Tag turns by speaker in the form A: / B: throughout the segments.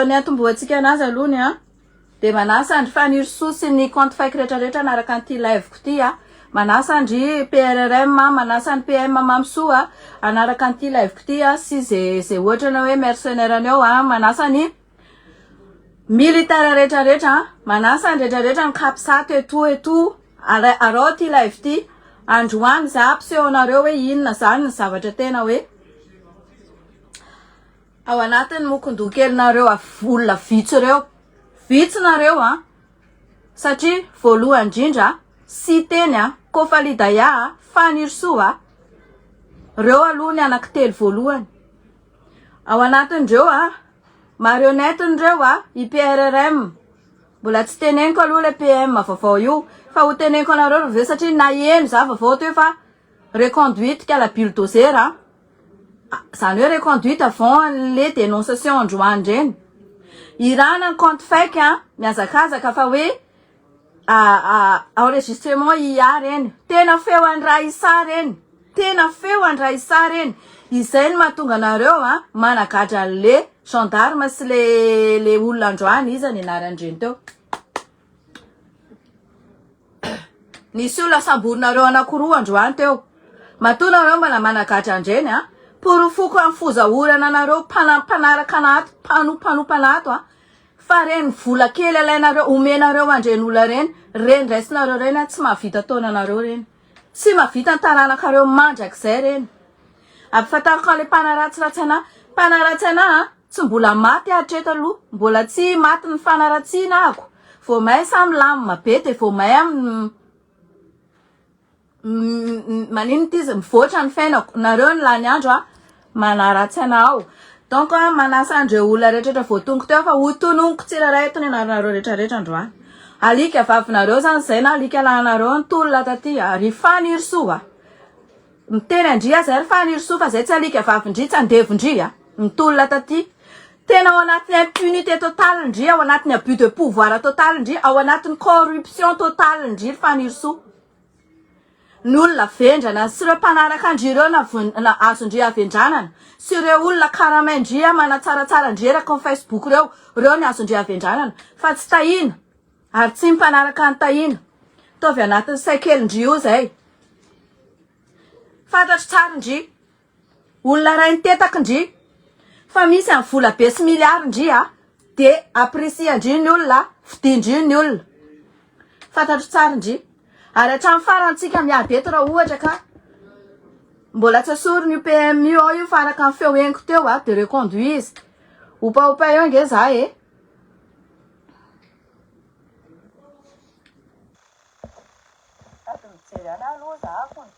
A: Alohan'ny hatombohantsika anazy aloha ny an, dia manasa an-dry Fanirisoa sy ny compte fake rehetrarehetra hanaraka an'ity live-ko ity an. Manasa an-dry PRRM, manasa an'i PM Mamisoa hanaraka an'ity live-ko ity an, sy ze ze ohatra ny hoe mercenaire-ny ao an, manasa ny militaire rehetrarehetra an, manasa ny rehetrarehetra ny capsat et tout et tout, araho ity live ity, androany za hampiseho anareo hoe inona zany ny zavatra tena hoe Ao anatin'ny mokondoha kelinareo olona vitsy ireo. Vitsy nareo an! Satria voalohany indrindra Siteny a, Kofalidaya a, Fanirisoa a, reo aloha ny anankitelo voalohany. Ao anatin'ireo a, marionnette-n'ireo a, i PRRM. Mbola tsy teneniko aloha ilay PM vaovao io, fa ho teneniko anareo ry ve satria naheno za vaovao teo fa reconduite kala bulldozer a. Zany hoe reconduite avant le dénonciation androany reny. Irana ny compte fake a, mihazakazaka fa hoe enregistrement IA reny. Tena feo an'i Raissa reny. Tena feo an'i Raissa reny. Izay no mahatonga anareo a managadra an'le gendarme sy le le olona androany, iza ny anaran'ireny teo. Nisy olona samborinareo anakiroa androany teo. Matoa nareo mbola managadra andreny a. Porofoko amin'ny foza orana anareo mpana mpanaraka ana ato, mpanompanompana ato a. Fa reny vola kely alainareo omenareo andreny olona reny, reny raisinareo reny a tsy mahavita taona anareo reny. Tsy mahavita ny taranakareo mandrakizay reny. Ampifantariko an'le mpanaratsiratsy anah. Mpanaratsy anah a. Tsy mbola maty aho hatreto aloha, mbola tsy matin'ny fanaratsiana ahako, vao may sa milamina be dia vao may aho maninona ity izy mivoatra ny fiainako, nareo ny lany andro a manaratsy anah ao, donc manasa an'ireo olona rehetra voatongo teo fa ho tononiko tsirairay eto ny anaranareo rehetra rehetra androany, alika vavinareo zany zay na alika lahinareo nitolona taty a, ry Fanirisoa a. Miteny an-dry aza ry Fanirisoa fa zay tsy alika vavin-dry tsy andevon-dry a! Mitolona taty. Tena ao anatin'ny impunité totale ndry, ao anatin'ny abus de pouvoir total ndry, ao anatin'ny corruption totale ndry ry Fanirisoa. Ny olona vendrana sy ireo mpanaraka an-dry ireo na na azon-dry havendranana sy ireo olona karamain-dry manatsaratsara an-dry eraky ny Facebook ireo, ireo ny azon-dry havendranana fa tsy Tahina ary tsy ny mpanaraka an'i Tahina. Ataovy anatin'ny saikelin-dry io izay. Fantatro tsara ndry. Olona ray nitetaky ndry. Fa misy any vola be sy milliard ndry a. De apprécier ndry ny olona, fidin-dry ny olona. Fantatro tsara ndry. Ary hatramin'ny farany tsika miady eto raha ohatra ka mbola tsy asoriny io PM io ao io fa araka ny feo henoko teo a de reconduit izy. Opaopa eo nge za e. Sady mijery any aloha za kony.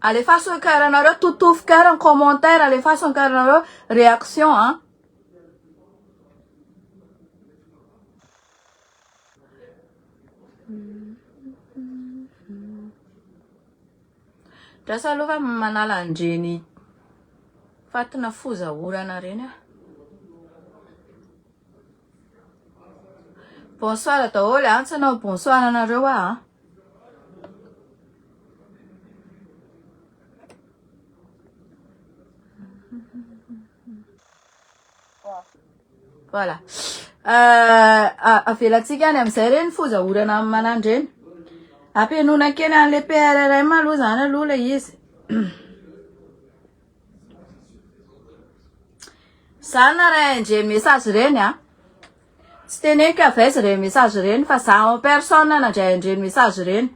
A: Alefaso ny cœur nareo, totofy cœur ny commentaire, alefaso ny cœur nareo, réaction an. Drasa aloha fa manala an'ireny fatina foza orana ireny aho. Bonsoir daholo a, tsy hanao bonsoir anareo aho a. Voilà. Euh, avelantsika any amin'izay reny foza orana amin'ny manandra eny. Ampihenona kely an'ilay PRRM aloha izany aloha ilay izy. Za naray an'ireny message ireny a. Tsy teneniko avy aiza ireny message ireny fa za en personne nandray an'ireny message ireny.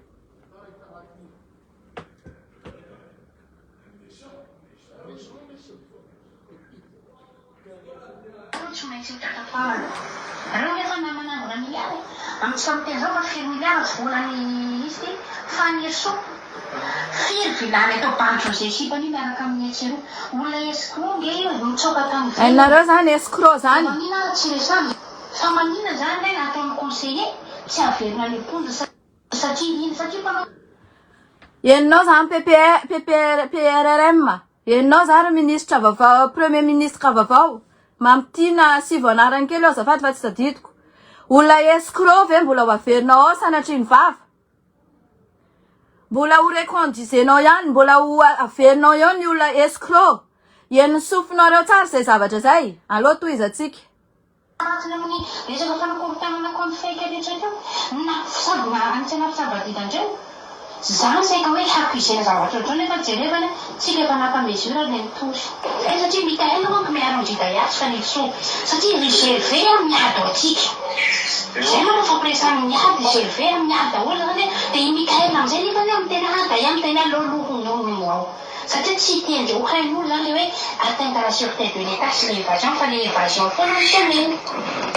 B: Tsy maintsy mitatra farany. Reo nefa na manangona milliard e! Amintsika miteny zao fa firy milliard tsy volany izy ty Fanirisoa. Firy vilany atao bandy José sipany io miaraka amin'ny etsy eroa. Olona escroc nge io nitsoaka tany ivelany.
A: Hainareo zany escroc
B: Fa
A: zany.
B: maninona ary tsy resahana? Fa maninona zany re ataon'ny conseiller tsy averina any am-ponja satria ino? Satria mpanao.
A: Henonao zany PPR, PPR, PRRM. Enao zany ry minisitra vaovao premier ministre vaovao Mamitiana asivo anarany kely eo azafady fa tsy tadidiko. Olona escroc ve mbola ho averinao ao sanatria ny vava? Mbola ho reconduisenao ihany, mbola ho averinao eo ny olona escroc. Henon'ny sofinareo tsara izay zavatra izay? Aleo tohizantsika.
B: Anatin'ny amin'ny resaka fanakorontanana compte fake rehetra ireo, na sady na anisan'ny nampisambadiana andreo. Zany saika hoe hi-accuser-na zavatra ohatr'izao nefa jerevana tsika efa naka mesure le nitory. Zay satria Mickaël manko miaro an-dry Daya sy Fanirisoa satria ry Gervais a miady ho antsika. Zay manko fampiresahana miady Gervais a miady daholo zany de i Mickaël amizay nefany a miteny ah Daya miteny ah aleo aloha hononony ao. Satria tsy hitendry ho hain'olona zany le hoe atteinte à la sûreté de l'Etat sy le évasion fa le évasion foana no tenenina.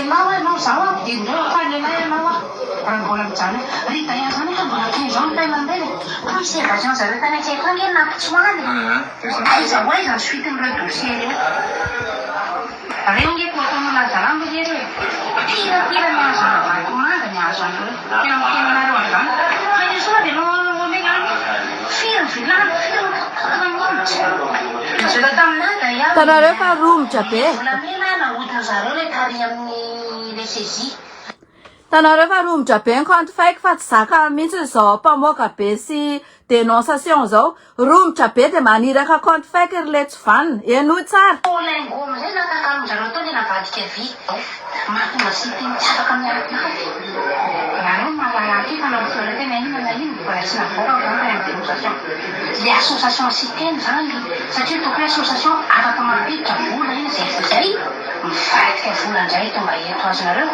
B: Enao enao zaho ampidirindreo afaly anay enao aho raha mbola mijanona eo. Ry Daya zany efa mbola 15 ans ny taille mandeha e. Plus évasion zareo tany akaiky ange nampitsoahana e. Aiza ho aiza ny suite n'ireo dossier ireo. Reo nge ko ataonao lazalambo nge reo e. Pire pire ny azo Ravatomanga ny azo anreo. Tena miteny anareo anzany. Fa io soa dia nao omena any. Firy ny vilany, firy ny kotaka mihitsy. Nizela taminah Daya
A: Hitanareo fa romotra be.
B: Volamena nahodin zareo le tary amin'ny le saisie.
A: Hitanareo fa romotra be ny compte fake fa tsy zaka mihitsy izao mpamoaka be sy dénonciation zao. Romotra be dia maniraka compte fake ry letsy vanona. Henoy tsara.
B: Paolingo amizay natakalonjareo tao le navadika vy mahatonga siteny tsy afaka mialonalona nareo mahalala aty fa na mifiorete na inona na inona mbola tsy navoakako zany fa ny dénonciation le association siteny zany satria tokony hoe association afaka mampiditra vola iny zay zay mivadika vola ndray tonga eto azonareo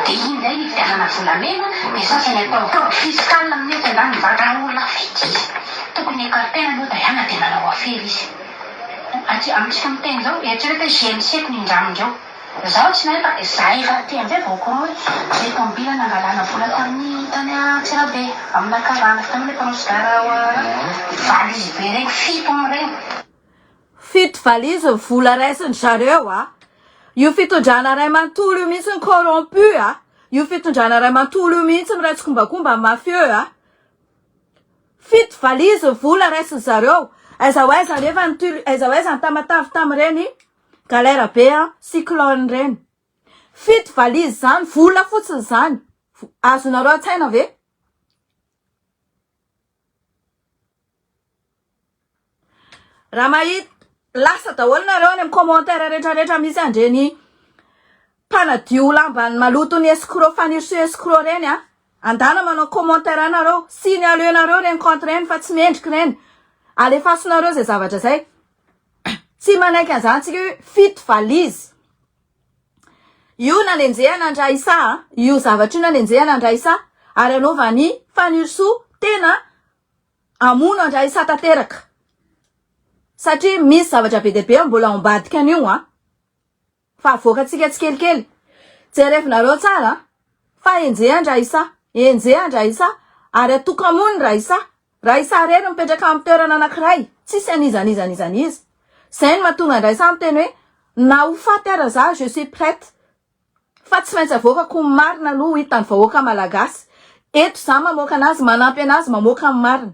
B: de iny ndray nividianana volamena de sasany atao fraude fiscale amin'io de ndany mivadika olona fetsy izy tokony écarter aloha Diana de nanao afera izy aty amintsika miteny zao eritrereto hoe GMC ko nindramindreo zaho tsy nahay fa za efa aty amizay vao au courant hoe le tomobile nangalana vola tamin'ny tany Antsirabe amina karana hitanao le mpanao sigara valise be regny fito amin'ireny.
A: Fito valise ny vola raisin-dry zareo a! Io fitondrana ray manontolo io mihitsy ny corrompu a! Io fitondrana ray manontolo io mihitsy miray tsikombakomba amin'ny mafieux a! Fito valise ny vola raisin-dry zareo! Aiza ho aiza anefa ny tul, aiza ho aiza ny Tamatave tamin'ireny galère be a, cyclone ireny? Fito valise izany, vola fotsiny izany! Azonareo an-tsaina ve? Raha mahita lasa daholo nareo any amin'ny commentaire rehetra rehetra misy an'ireny mpanadio lamba maloto ny escroc Fanirisoa escroc reny a. Andana manao commentaire any nareo, signalez-nareo ireny compte ireny fa tsy mendrika ireny. Alefasonareo izay zavatra izay. Tsy manaiky an'izany tsika hoe fito valise. Io nanenjehana an-dRaissa a, io zavatra io nanenjehana an-dRaissa ary anaovan'i Fanirisoa tena Hamono an-dRaissa tanteraka. Satria misy zavatra be dia be mbola ao ambadika an'io an. Fa avoakantsika tsikelikely. Jerevinareo tsara an. Fa enjehan-dRaissa. Enjehan-dRaissa. Ary atoka-monina Raissa. Raissa irery mipetraka amin'ny toerana anankiray. Tsisy an'iza n'iza n'iza n'iza. Izay no mahatonga an-dRaissa miteny hoe na ho faty ara za je suis prête. Fa tsy maintsy avoakako ny marina aloha ho hitan'ny vahoaka malagasy. Eto za mamoaka anazy, manampy anazy mamoaka ny marina.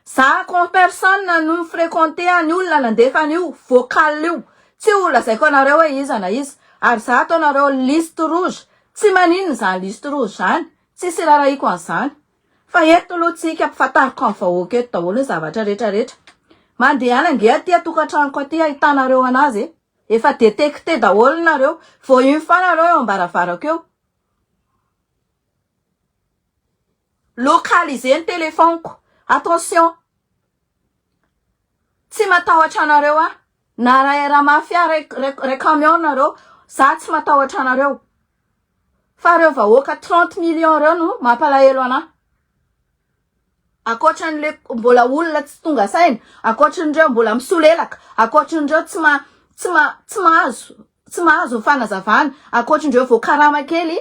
A: Za comme personne no mi-frequenter any olona nandefa an'io vocal io. Tsy ho lazaiko anareo hoe iza na iza. Ary za ataonareo liste rouge. Tsy maninona izany liste rouge izany. Tsisy irarahiko an'izany. Fa eto aloha tsika ampifantariko amin'ny vahoaka eto daholo ny zavatra rehetra rehetra. Mandehana ange aty an-tokantranoko aty ahitanareo anazy e. Efa detecté daholo nareo, vao une fois nareo eo ambaravarako eo. Localiser ny téléphone-ko. Attention. Tsy matahotra anareo aho. Na ray ra mafia ray ray camion nareo, za tsy matahotra anareo. Fa reo vahoaka 30 millions reo no mampalahelo anah. Ankoatran'le mbola olona tsy tonga saina, ankoatran'ireo mbola misolelaka, ankoatran'ireo tsy ma tsy ma tsy mahazo tsy mahazo ny fanazavana, ankoatran'ireo voakarama kely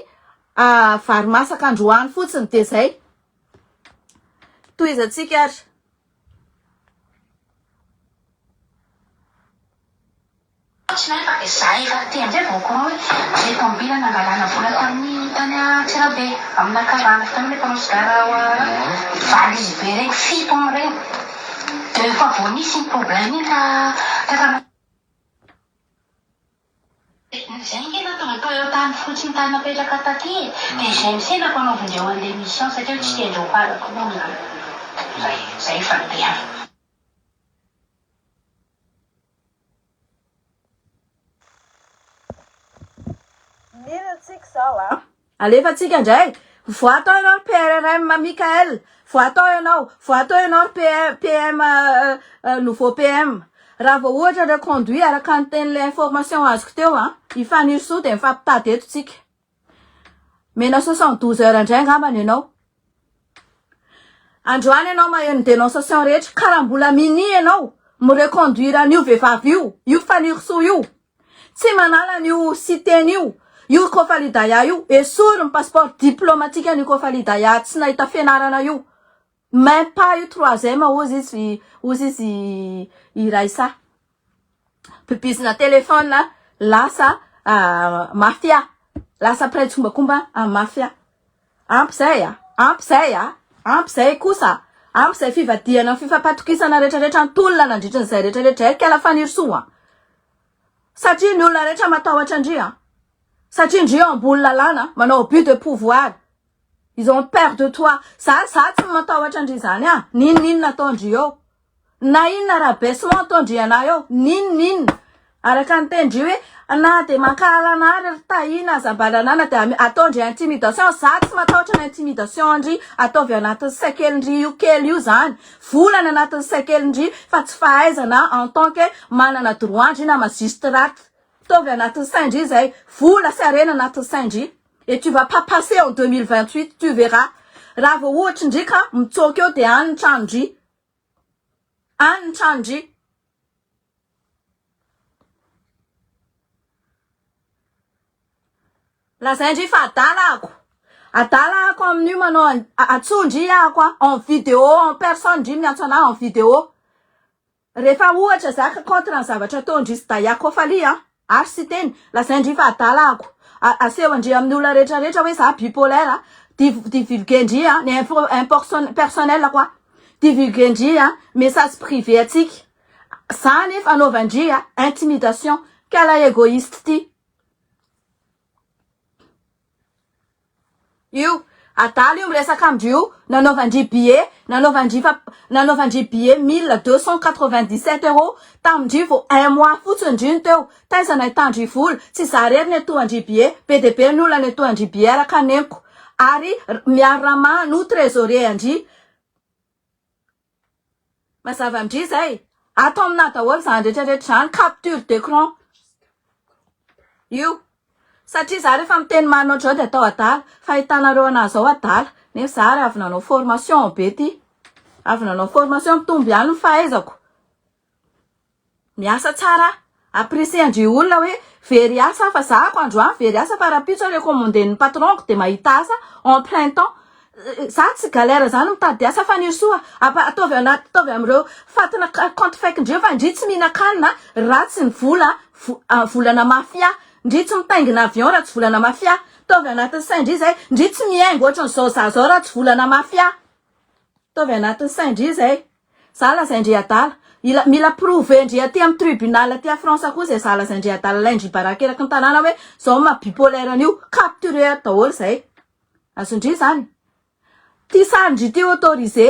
A: vary masaka androany fotsiny dia zay. Tohizantsika ary.
B: Tsy nahay fa za efa aty amizay vao au courant hoe le tomobile nangalana vola tamin'ny tany Antsirabe amina karana hitanao le mpanao sigara valise be regny fito amin'ireny de efa vao nisy iny problème iny ka ka Zay nge nahatonga ny Toyota ny fotsiny tany napetraka taty e! De GMC nampanaovindreo anle mission satria tsy tiandreo ho olona zay zay fandehany.
A: Ampidirina-tsika izao a. Alefa-tsika indray. Voa tao ianao ry PRRM Mickaël. Voa tao ianao. Voa tao ianao ry PM, PM nouveau PM. Raha vao ohatra reconduit araka ny tenin'ilay information azoko teo a, i Fanirisoa dia mifampitady eto tsika. Mena 72 heures indray angambany ianao. Androany ianao maheno ny dénonciation rehetra ka raha mbola minia ianao mi-reconduire an'io vehivavy io, io Fanirisoa io, tsy manala an'io Siteny io, io Kofalidaya io, esory ny passeport diplomatique an'io Kofalidaya tsy nahita fianarana io, même pas io troisième hozy izy, hozy izy i Raissa. Mpibizina téléphone lasa mafia, lasa mpiray tsikombakomba amin'ny mafia. Ampy zay a! Ampy zay a! Ampy zay kosa! Ampy zay fivadihana ny fifampatokisana retraretra ny tolona nandritry ny zay retraretra zay ry kala Fanirisoa a! Satria ny olona rehetra matahotra an-dry a! Satria ndry eo ambony lalàna manao abus de pouvoir. Ils ont peur de toi. Za za tsy matahotra an-dry zany a! N'inon'inona ataon-dry eo. Na inona rabaissement ataon-dry anah eo, n'inon'inona. Araka ny tenin-dry hoe na dia mankahala anah ary ry Tahina aza mba nanana dia ataon-dry intimidation, za tsy matahotra ny intimidation an-dry, ataovy anatin'ny saikelin-dry io kely io zany, vola ny anatin'ny saikelin-dry fa tsy fahaizana en tant que manana droit ndry na magistrat, ataovy anatin'ny sain-dry zay, vola sy harena anatin'ny sain-dry et tu vas pas passer en 2028 tu verras, raha vao ohatry ndry ka mitsoaka eo dia any ny tranon-dry. Any ny tranon-dry. Lazain-dry fa adala ako. Adala ako amin'io manao antsoin-dry ako en vidéo, en personne ndry miantso anah en vidéo. Rehefa ohatra za ka contre ny zavatra ataon-dry sy Daya Kofali an, ary Siteny, lazain-dry fa adala ako. Asehon-dry amin'ny olona rehetra rehetra hoe za bipolaire, divulguer-ndry an, ny info personnel ko an, divulguer-ndry an, message privé antsika. Za nefa anaovan-dry an, intimidation. Quel egoiste ty. Io adala io miresaka amindry io nanaovan-dry billet nanaovan-dry fa nanaovan-dry billet 1297 euros tamin-dry vao un mois fotsiny ndry no teo taiza nahitan-dry vola tsy za rery niantohan-dry billet be dia be ny olona niantohan-dry billet araka ny henoko ary Miary Rama no trésorier an-dry Mazava amin-dry izay. Ato aminà daholo izany rehetra rehetra izany, capture d'écran. Io. Satria za rehefa miteny marina ohatr'izao dia atao adala. Fahitanareo anà izao adala. Nefa za ary avy nanao formation be ty. Avy nanao formation mitombo ihany ny fahaizako. Miasa tsara aho. Apprécier-ndry olona hoe very asa aho fa za ako androany very asa fa rahampitso aho recommander-n'ny patron-ko dia mahita asa en plein temps. Za tsy galère zany mitady asa Fanirisoa a. Ataovy anaty ataovy amin'ireo fatina compte fake ndreo fa ndry tsy mihinan-kanina raha tsy ny vola volana mafia. Ndry tsy mitaingina avion raha tsy volana mafia. Ataovy anatin'ny sain-dry zay. Ndry tsy mihaingo ohatran'izao za zao raha tsy volana mafia. Ataovy anatin'ny sain-dry zay. Za lazain-dry adala. Ila, mila prouver-ndry aty amin'ny tribunal aty à France koa zay za lazain-dry adala alain-dry baraka eraky ny tanàna hoe zao ny maha bipolaire an'io. Capturer ato daholo zay. Azon-dry zany. Ty sarin-dry ty autorisé.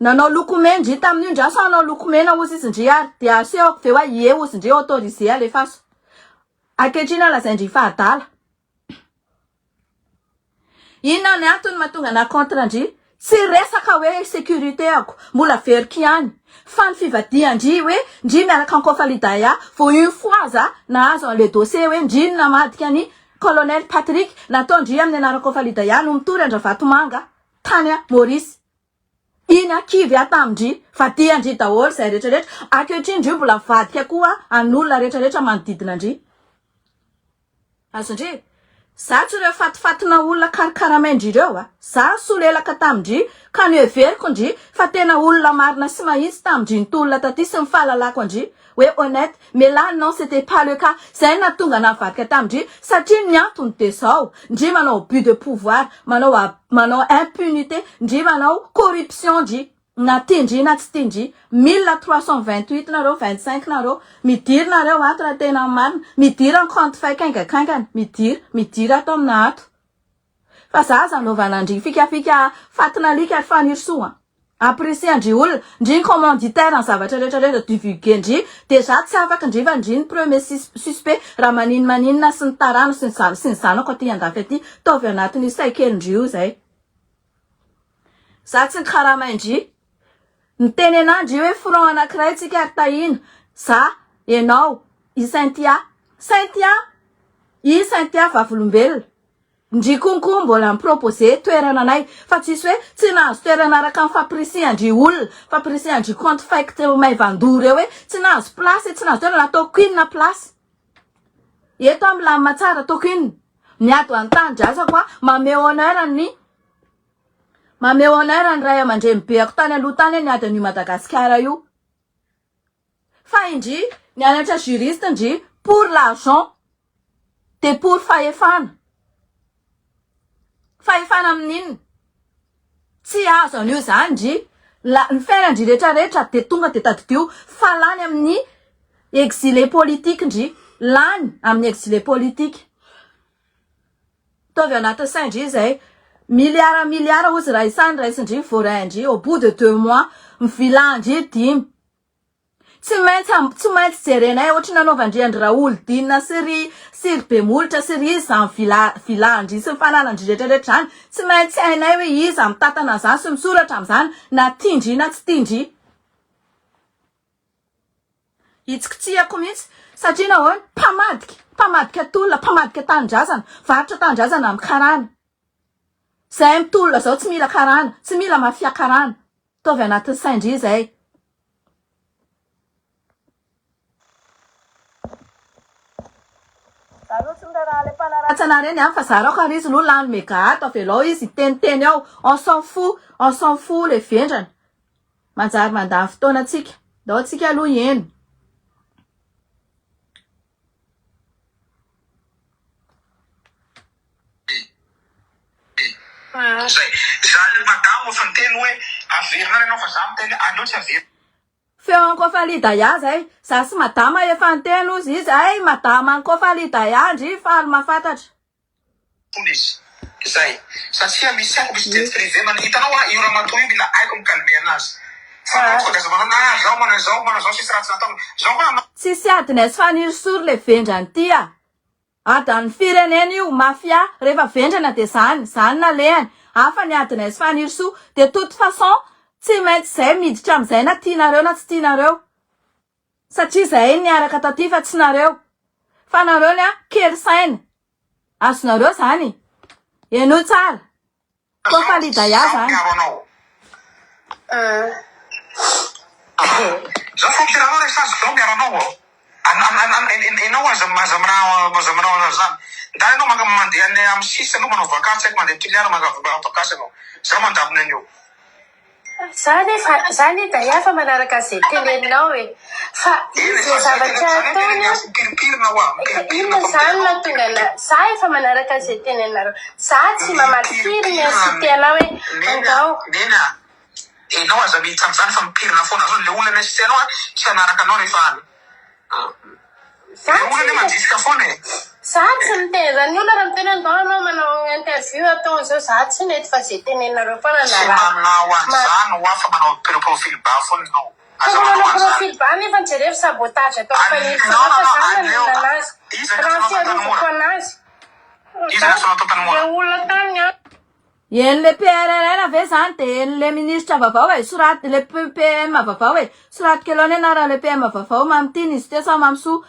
A: Nanao lokomena ndry tamin'io ndry asa hanao lokomena hozy izy ndry ary dia asehoko ve hoe ie hozy ndry autorisé alefaso. Ankehitriny aho lazain-dry fa adala. Inona ny antony mahatonga anah contre ndry? Tsy resaka hoe sécurité ako, mbola averiko ihany, fa ny fivadihan-dry hoe ndry miaraka ankofa-lidaya, vao une fois za nahazo an'le dossier hoe ndry no namadika an'i colonel Patrick, nataon-dry amin'ny anaran-kofa-lidaya no mitory an-dRavatomanga tany Maurice. Iny aho kivy aho tamin-dry, vadian-dry daholo izay rehetra rehetra, ankehitriny ndry mbola mivadika koa an'olona rehetra rehetra manodidina an-dry. Azon-dry? Za tsy ireo fatifatina olona karikaramain-dry ireo a! Za nisolelaka tamin-dry ka noheveriko ndry fa tena olona marina sy mahitsy tamin-dry nitolona taty sy ny fahalalako an-dry hoe honnête mais là non c'était pas le cas zay no nahatonga anah nivadika tamin-dry satria ny antony de zao ndry manao abus de pouvoir manao manao impunité ndry manao corruption ndry na tian-dry na tsy tian-dry 1328 nareo 25 nareo midira nareo ato raha tena marina midira ny compte fake haingakaingana midira midira ato amina ato fa za aza anaovana ndry fikafika fatin'alika ry Fanirisoa a. Apprécier ndry olona, ndry ny commanditaire ny zavatra rehetra rehetra divulguer ndry, déjà tsy afaka ndry fa ndry ny premier suspect raha maninn maninona sy ny tarano sy ny zan sy ny zanako aty andafy aty, taovy anatin'io saikely ndry io zay. Za tsy nikaramain ndry. Niteny anah ndry hoe front anakiray tsika ry Tahina, za, enao, i Cynthia. Cynthia! I Cynthia vavolombelona. Ndry konko mbola mi proposer toerana anay fa tsisy hoe tsy nahazo toerana araka ny fampirisihan-dry olona, fampirisihan-dry compte fake maivandoha reo hoe tsy nahazo place, tsy nahazo toerana, ataoko inona place? Eto aho milamina tsara ataoko inona? Miady ho an'ny tanindrazako aho, mamehy honneur ny mamehy honneur ny ray aman-drenibeako tany aloha tany aho niady an'io Madagasikara io. Fa indry nianatra juriste ndry pour l'argent de pour fahefana. Fahefana amin'inona? Tsy azo an'io zany ndry. La, ny fiainan-dry rehetra rehetra de tonga de tadidio fa lany amin'ny exilé politique ndry. Lany amin'ny exilé politique. Ataovy anatin'ny sain-dry izay. Milliard milliard ozy raha isany raisin-dry voarain-dry au bout de deux mois. Ny villa-ndry dimy. Tsy maintsy am tsy maintsy jerenay ohatry ny nanaovan-dry an-dry Raholdina sy ry sy ry Bemolotra sy ry iza izany villa villa-ndry sy ny fananan-dry rehetra rehetra izany. Tsy maintsy hainay hoe iza mitantana an'izany sy misoratra amin'izany na tian-dry na tsy tian-dry. Hitsikitsiako mihitsy satria nahoana? Mpamadika, mpamadika tolona, mpamadika tanindrazana, varotra tanindrazana amin'ny karana. Zahay mitolona zao tsy mila karana, tsy mila mafia karana. Ataovy anatin'ny sain-dry izay. Za aloha tsy miraharaha le mpanaratsy anah reny an, fa zarao ka ry izy aloha lany mega ato, avelao izy hiteniteny ao, on s'en fout, on s'en fout le vendrana. Manjary mandany fotoana tsika. Ndao tsika aloha hieno.
C: Zay. Za le madamo efa niteny hoe averina any ianao fa za miteny hoe aleo tsy averina.
A: Feo an'i Kofali Daya zay. Za sy madama efa niteny ozy izy hay madama an'i Kofali Daya ndry faly mahafantatra.
C: Fona izy. Zay. Satria misy haiko misy jet privé man hitanao a io ramatoa io mila haiko mi calmer anazy. Fa anao tonga de aza manao ah zao manao zao manao zao tsisy ratsy nataony. Zao koa anao.
A: Tsisy adiny sy Fanirisoa ry le vendrana ty a! Adin'ny firenena io, mafia, rehefa vendrana dia zany, zany nalehany, hafa ny adinay sy Fanirisoa, de toute façon tsy maintsy zay miditra amizay na tianareo na tsy tianareo, satria zahay niaraka taty fa tsy nareo, fa nareo ny a kely saina, azonareo zany, henoy tsara. Koa faly Daya
C: Zaho
A: zany.
C: miaro anao. Zaho fô miteny anao resazy zaho miaro anao ô. An an an an enao aza aza manao aza manao an'zany. Ndany anao maka mandeha any am sisy anao manao vakansy haiko mandeha Toliara maka vakansy anao. Zaho mandamina an'io.
D: Za nefa za anie Daya fa manaraka ze teneninao e! Fa
C: Eny e,
D: ze
C: fa zay tena
D: zavatra
C: zany tena
D: ataony
C: miasa mipirimpirina hoa,
D: an,
C: mipirimpirina
D: inona
C: fa
D: zany
C: miteny anao
D: mahatonga ana
C: mipirimpirina.
D: za efa manaraka ze teneninareo, za tsy mamaly firy ny
C: Mipirimpirina
D: inciter anao hoe
C: Neny a,
D: andao.
C: Neny a, enao aza miditra amzany fa mipirina foana zao, le olona mi-inciter anao a tsy hanaraka anao rehefa any.
D: Za
C: Le
D: tsy
C: olona anie mandrisika foana e.
D: Za tsy miteny zany, ny olona raha miteny hoe ndao anao manao interview atao an'izao, za tsy mety fa ze teneninareo foana
C: Tsy
D: narahako.
C: manao
D: Ma
C: an'izany hoa fa manao profil bas foana ianao.
D: Fa
C: Aza
D: manao
C: manao an'izany.
D: profil bas nefa jereo sabotage ataon'i
C: Aleo
D: Fanirisoa
C: non
D: fa
C: non
D: za
C: aleo
D: maninona anazy.
C: iza ny
D: Raha
C: antsoinao tany
D: fiarovako
C: mora?
D: anazy.
C: Iza ny antsoinao tao Tanimora?
D: Le olona tany an.
A: Eny le PRRR ve zany de eny le ministra vaovao e, soraty le PM vaovao e, soraty kely ao ny anaran le PM vaovao, Mamitiana izy teo sa Mamisoa,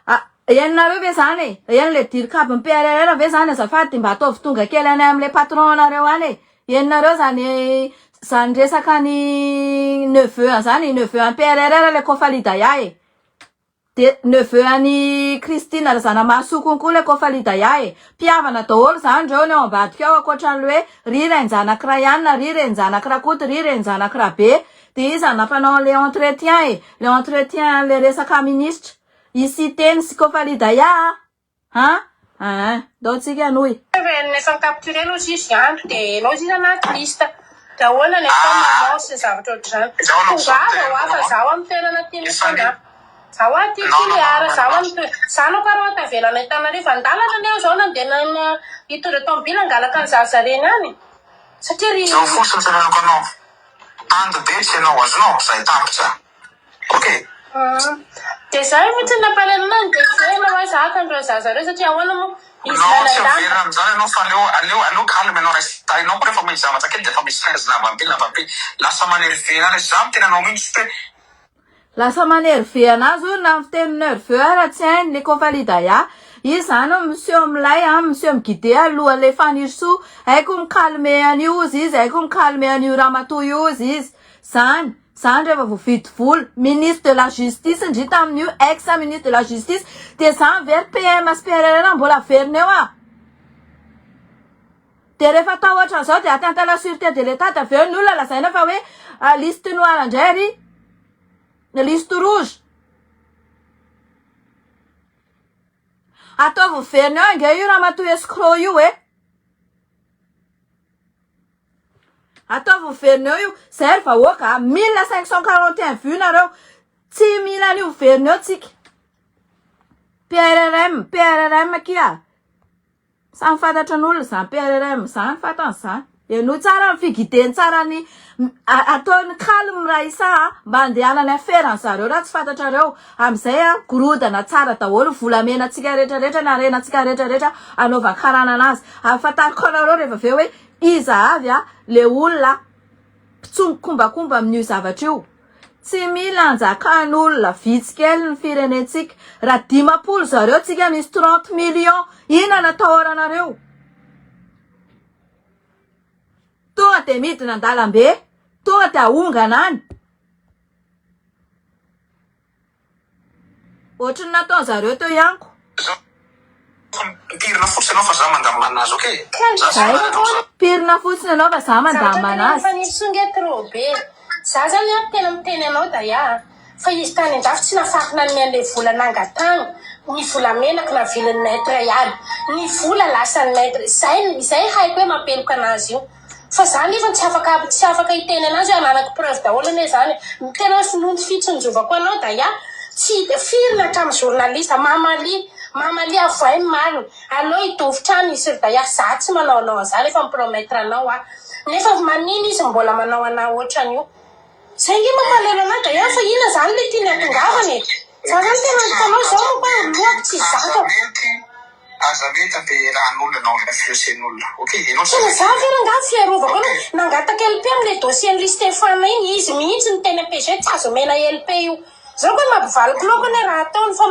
A: ah henonareo ve zany e, eny le dircab ny PRRR ve zany azafady de mba ataovy tonga kely any amle patron anareo any e, henonareo zany zany resaka ny neveu an'zany, neveu an'i PRRR le Kofalidaya e. De neveu an'i Christine Razanamahasoa konko le Kofali Daya e! Mpihavana daholo zany reo ny ao ambadika ao ankoatran'le hoe ry rainjanaky Rayane, ry reninjanaky Rakoto, ry reninjanaky Rabe. De iza no nampanao an'le entretien e? Le entretien an'le resaka ministra. I Siteny sy Kofali Daya a! An! Aa! Ndao tsika hanohy.
D: Efa efa ni-capturer aloha izy andro dia enao izy anaty liste. Dia ahoana ny atao maman sy ny zavatra ohatr'izany. Tongava hoa fa zaho amin'ny toerana aty misy anah. Zaho aty Toliara, zaho amin'ny toerana. Zanako ary hoa tavela any Antananarivo. An-dalana anie aho izao nandeha hitondra tomobile hangalaka ny zaza reny any. Satria ry.
C: Zao fotsiny teneniko anao. Ando be tsy ianao azonao zay tapitra ok.
D: Dia za efa tsy nampalahelo anah dia miverina hoa zaka an'ireo zaza ireo satria ahoana moa izy
C: Non tsy
D: manandamba.
C: miverina amin'izany ianao fa aleo aleo aleo calme ianao resta ianao koa rehefa misy zavatra kely dia efa misy stress lava be lava be lasa manerve anah ilay za miteny anao mihitsy hoe
A: Lasa manerve anazy hono na miteny nerveux ara tsy hainy le kofalidaya. Izy zany miseho milay an, miseho mi-guider alohan'le Fanirisoa. Haiko mi-calmer an'io ozy izy, haiko mi-calmer an'io ramatoa io ozy izy. Zany, zany rehefa voavidy vola. Ministre de la justice ndry tamin'io, ex ministre de la justice. Dia zany ve ry PM sy PRRM mbola averina eo ah? Dia rehefa atao ohatran'izao dia atteinte à la sûreté de l'Etat dia avy eo ny olona lazaina fa hoe liste noire indray ry liste rouge. Ataovy miverina eo ange io ramatoa escroc io e. Ataovy miverina eo io. Zay ry vahoaka a, 1541 vues nareo. Tsy mila an'io miverina eo tsika. PRRM, PRRM akia. Samy fantatra ny olona izany PRRM izany fantany izany. Henoy tsara ny figuideny tsara ny ataony calme Raissa a, mba andehanany affaire zareo raha tsy fantatrareo. Amin'izay a gorodana tsara daholo ny volamena antsika rehetra rehetra ny harena antsika rehetra rehetra anaovan-karana anazy. Ahafantariko anareo rehefa avy eo hoe iza avy a le olona mpitsongokombakomba amin'io zavatra io. Tsy mila anjakan'olona vitsy kely ny firenentsika. Raha 50 zareo tsika misy 30 millions. Inona no atahoranareo? Tonga dia midina an-dalambe, tonga dia ahongana any. Ohatry ny nataon-zareo teo ihany ko.
C: Pirina fotsiny ianao fa za mandamina anazy ok? Za tsy
A: Zay.
C: manana anao za.
A: Pirina fotsiny ianao fa za
D: Zavatra
A: mandamina
D: tena
A: anazy.
D: mifanitsy nge trop be. Za zany an tena miteny anao Daya a, fa izy tany andafy tsy nafako nanome anle vola nangatahana, ny volamenako navilin'ny maitre iaby, ny vola lasan'ny maitre, zay zay haiko hoe mampeloka anazy io. Fa za nefa tsy afaka tsy afaka hiteny anazy hoe ananako preuve daholo anie zany e. Tena hoe finoany fitsinjovako anao Daya, tsy firy na hatramin'ny journaliste, mamalia, mamalia avoay ny marina, aleo hidofotra any izy ry Daya, za tsy manao anao an'zany efa mi-promettre anao aho. Nefa manino izy mbola manao anah ohatran'io. Zay nge mampalahelo anah Daya fa inona zany le tiany hatongavana e. Za zany tena hitanao zao manko aho lohako tsy zakako.
C: Aza mety ampiarahan'olona anao influencer-n'olona ok enao tsy
D: Tena
C: mety
D: za ve rangaha fiarovako anao
C: ok.
D: nangataka LP amle dossier n'i Stéphane iny izy mihitsy niteny am PG tsy azo omena LP io zao koa mampivaly kiloko anie raha ataony fa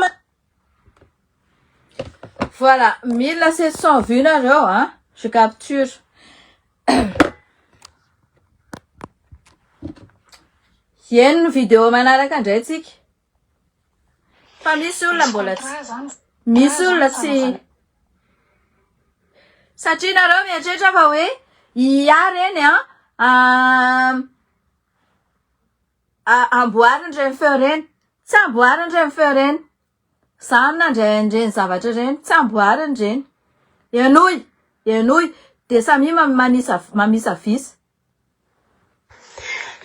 A: Voilà, 1700 vues nareo a, je capture. Hihaino ny vidéo manaraka indray tsika. Fa misy olona mbola tsy misy olona tsy satria nareo mieritreritra fa hoe IA reny a amboariny ireny feo ireny. Tsy amboariny ireny feo ireny. Za no nandray an'ireny zavatra ireny. Tsy amboariny ireny. Henoy, henoy. Dia samia manisa mamisavisa.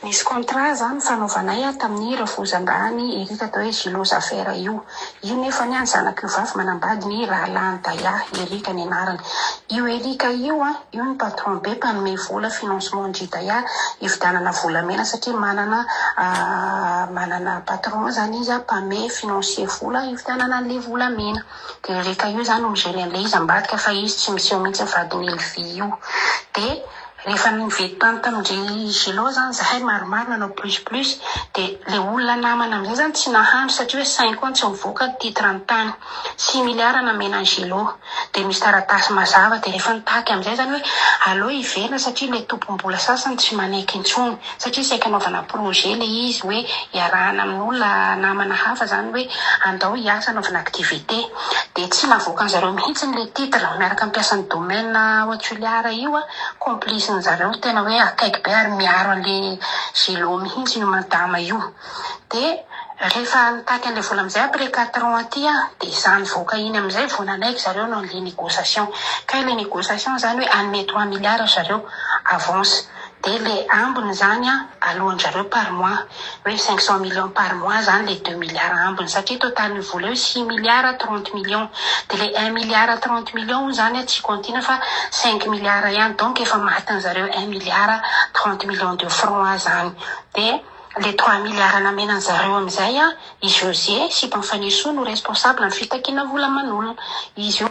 B: Nisy contrat zany nifanaovanay tamin'ny rafozan-dahiny Eric atao hoe Gilot Zafera io. Io nefa anie ny zanak'io vavy manambady ny rahalahin'i Daya, Eric ny anarany. Io Eric io an, io ny patron be mpanome vola financement an-dry Daya hividianana volamena satria manana manana patron zany izy mpame financier vola hividianana an'le volamena. Dia Eric io zany no mi-gerer an'le izy ambadika fa izy tsy miseho mihitsy ny vadin'i Elvie io. Dia Rehefa nividy tany tamin-dry Gilot zany zahay maromaro nanao plus plus de le olona namana amizay zany tsy nahandry satria hoe cinq ans tsy mivoaka ny titre ny tany. Six milliards namena an'i Gilot de misy taratasy mazava de rehefa nitaky amizay zany hoe aleo hiverina satria le tompom-bola sasany tsy manaiky intsony satria saika anaovana projet le izy hoe iarahana amin'olona namana hafa zany hoe andao hiasa anaovana activité de tsy navoakan'zareo mihitsiny le titre miaraka amin'ny mpiasan'ny domaine ao Toliara io a, complice nzareo tena hoe akaiky be ary miaro an'le Gilot mihitsy io madama io de rehefa nitaky an'le vola amizay après quatre ans aty aho de za nivoaka iny amizay vao nanaiky zareo hanao an'le négociation kay le négociation zany hoe hanome trois milliards zareo avance. De le ambiny zany an aloan-drareo par mois, hoe 500 millions par mois zany le deux milliards ambiny satria totalin'io vola io six milliards trente millions de le un milliard trente millions hono zany tsy comptina fa cinq milliards ihany donc efa matin'zareo un milliard trente millions de francs zany de le trois milliards namena an'zareo amizay an i José sipan'i Fanirisoa no responsable ny fitakiana vola aman'olona izy io.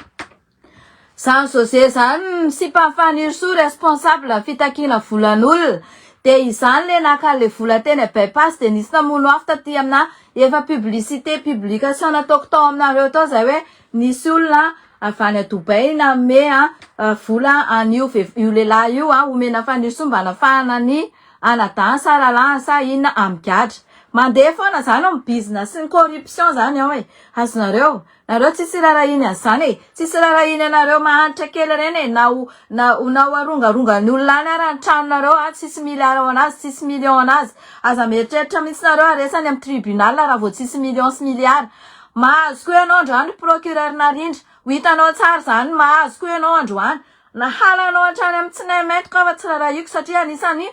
A: Zany José zany ny sipan'i Fanirisoa responsable fitakiana volan'olona de izany le naka anle vola teny a bypass de nisy namono afo taty amina efa publicité publication nataoko tao aminareo tao zay hoe nisy olona avy any a Dubaï nanome vola an'io io lehilahy io omena Fanirisoa mba hanafahana ny anadahiny sa rahalahiny sa inona amin'ny gadra. Mandeha foana zany ao ny bizina sy ny corruption zany ao e. Azonareo? Nareo tsisy rarahiny an'izany e. Tsisy rarahiny anareo mahantra kely ireny e. Na ho na ho na ho arongarongan'ny olona any ara ny tranonareo a, tsisy milliard ho anazy, tsisy million ho anazy. Aza mieritreritra mihitsy nareo haresy any amin'ny tribunal raha vao tsisy million sy milliard. Mahazo koa ianao androany ry procureur Narindra. Ho hitanao tsara izany mahazo koa ianao androany. Nahalanao hatrany amin'ny tsinay maintiko aho fa tsy rarahiko satria anisan'ny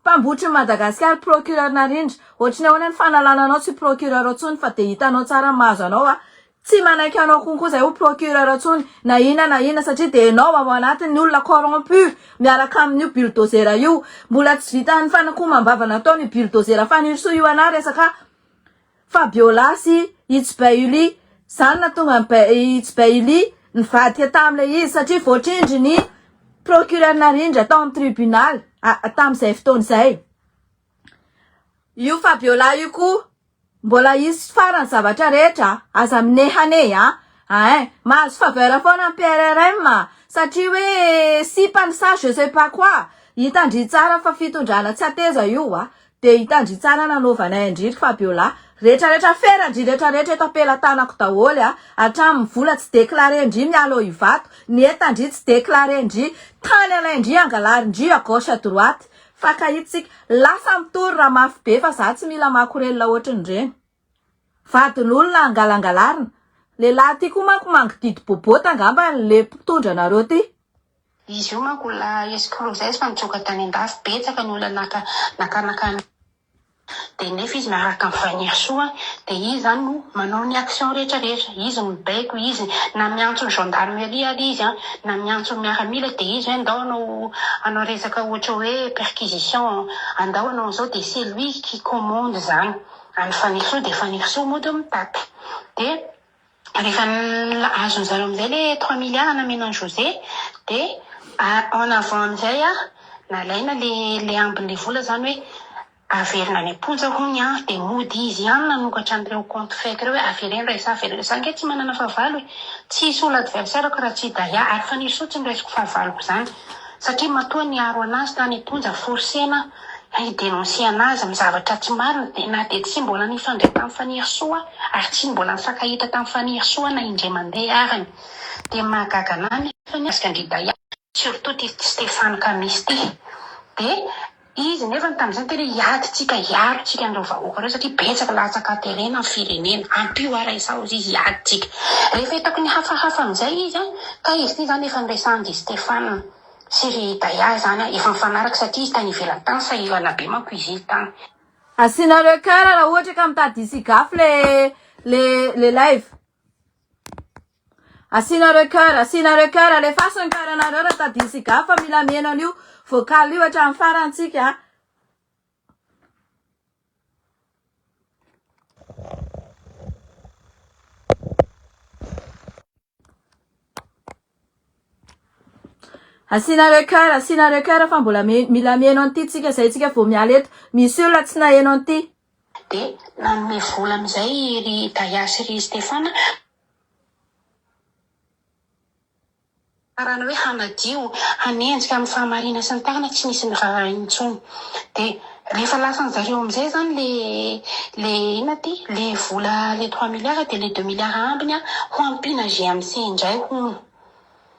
A: mpambotry ny Madagasikara procureur Narindra. Ohatry ny ahoana ny fanalana anao tsy procureur intsony fa dia hitanao tsara ny mahazo anao a. Tsy manaiky anao konko izay ho procureur intsony na inona na inona satria dia ianao ao anatin'ny olona corrompu miaraka amin'io bulldozer io. Mbola tsy vitan'ny fanakomam-bava nataon'io bulldozer Fanirisoa io anah resaka Fabiola sy Itsbeuli, zany nahatonga an'i Itsbeuli nivadika tamin'ilay izy satria voatrindry ny procureur narindra tao amin'ny tribunal tamin'izay fotoana izay. Io Fabiola io koa mbola hisy farany zavatra rehetra, aza minehaneha a! Ein, mahazo faveur foana ny PRRM satria hoe sipany sa je sais pas quoi, hitan-dry tsara fa fitondrana tsy hateza io a! Dia hitan-dry tsara nanaovanay an-dry ry Fabiola. Rehetra rehetra feran-dry rehetra rehetra eto am-pelatanako daholo a! Hatramin'ny vola tsy déclarer-ndry miala ao Ivato, ny entan-dry tsy déclarer-ndry, tany alain-dry angalarin-dry à gauche à droite. Fankahita tsika. Lasa mitory raha mafy be fa za tsy mila makorelina ohatrin'ireny. Vadin'olona angalangalarina. Lehilahy ty koa manko mangididy bobota angamba le mpitondra anareo ty.
B: Izy io manko olona escroc zay izy fa nitsoaka tany andafy, betsaka ny olona naka nakanaka de nefa izy miaraka am Fanirisoa de izy zany no manao ny action rehetra rehetra, izy no mibaiko, izy na miantso ny gendarmerie ary izy an, na miantso ny miaramila de izy hoe ndao hanao hanao resaka ohatra hoe perquisition, andao hanao an'izao de c'est lui qui commande zany any Fanirisoa de Fanirisoa mody mitapy de Rehefa azon zareo amizay le trois milliards namena an'i José de en avant amizay nalaina le le ambin'le vola zany hoe averina any am-ponja hono an de mody izy ihany nanokatra an'ireo compte fake ireo hoe avereno re za avereno za ange tsy manana fahavalo e tsisy olona adversaire-ko raha tsy i Daya ary Fanirisoa tsy noraisiko fahavaloko zany satria matoa niaro anazy tany am-ponja forcer-na hi-denoncer anazy amin'ny zavatra tsy marina dia na dia tsy mbola nifandray tamin'i Fanirisoa ary tsy mbola nifankahita tamin'i Fanirisoa na indray mandeha arany dia mahagaga anah nefa ny mikasika an-dry Daya surtout ity Stéphane Kamisy ity dia izy nefa tamin'izay niteny hoe hiady tsika hiaro tsika an'ireo vahoaka ireo satria betsaka latsaka terena ny firenena ampio ara izaho izy hiady tsika rehefa hitako ny hafahafa amin'izay izy an ka izy ity izany efa niresahan-dry Stéphane Sy ry Daya izany an, efa nifanaraka satria izy tany ivelany tany sahirana be manko izy iny tany.
A: Asianareo coeur raha ohatra ka mitady hisy higafy le le le live. Asianareo coeur, asianareo coeur, alefaso ny coeur nareo raha tady hisy higafy fa mila miheno an'io vocal io hatramin'ny farany tsika. Asianareo cœur, asianareo cœur fa mbola mila miheno an'ity tsika zay tsika vao miala eto. Misy olona tsy naheno an'ity.
B: Dia nanome vola amin'izay ry Daya sy ry Stefana. Raha ny hoe hanadio, hanenjika amin'ny fahamarinana sy ny tariny tsy nisy niraharaha intsony. Dia rehefa lasan-jareo amin'izay izany le le inona ity? Le vola le trois milliards dia le deux milliards ambiny ho ampiana GMC indray hono.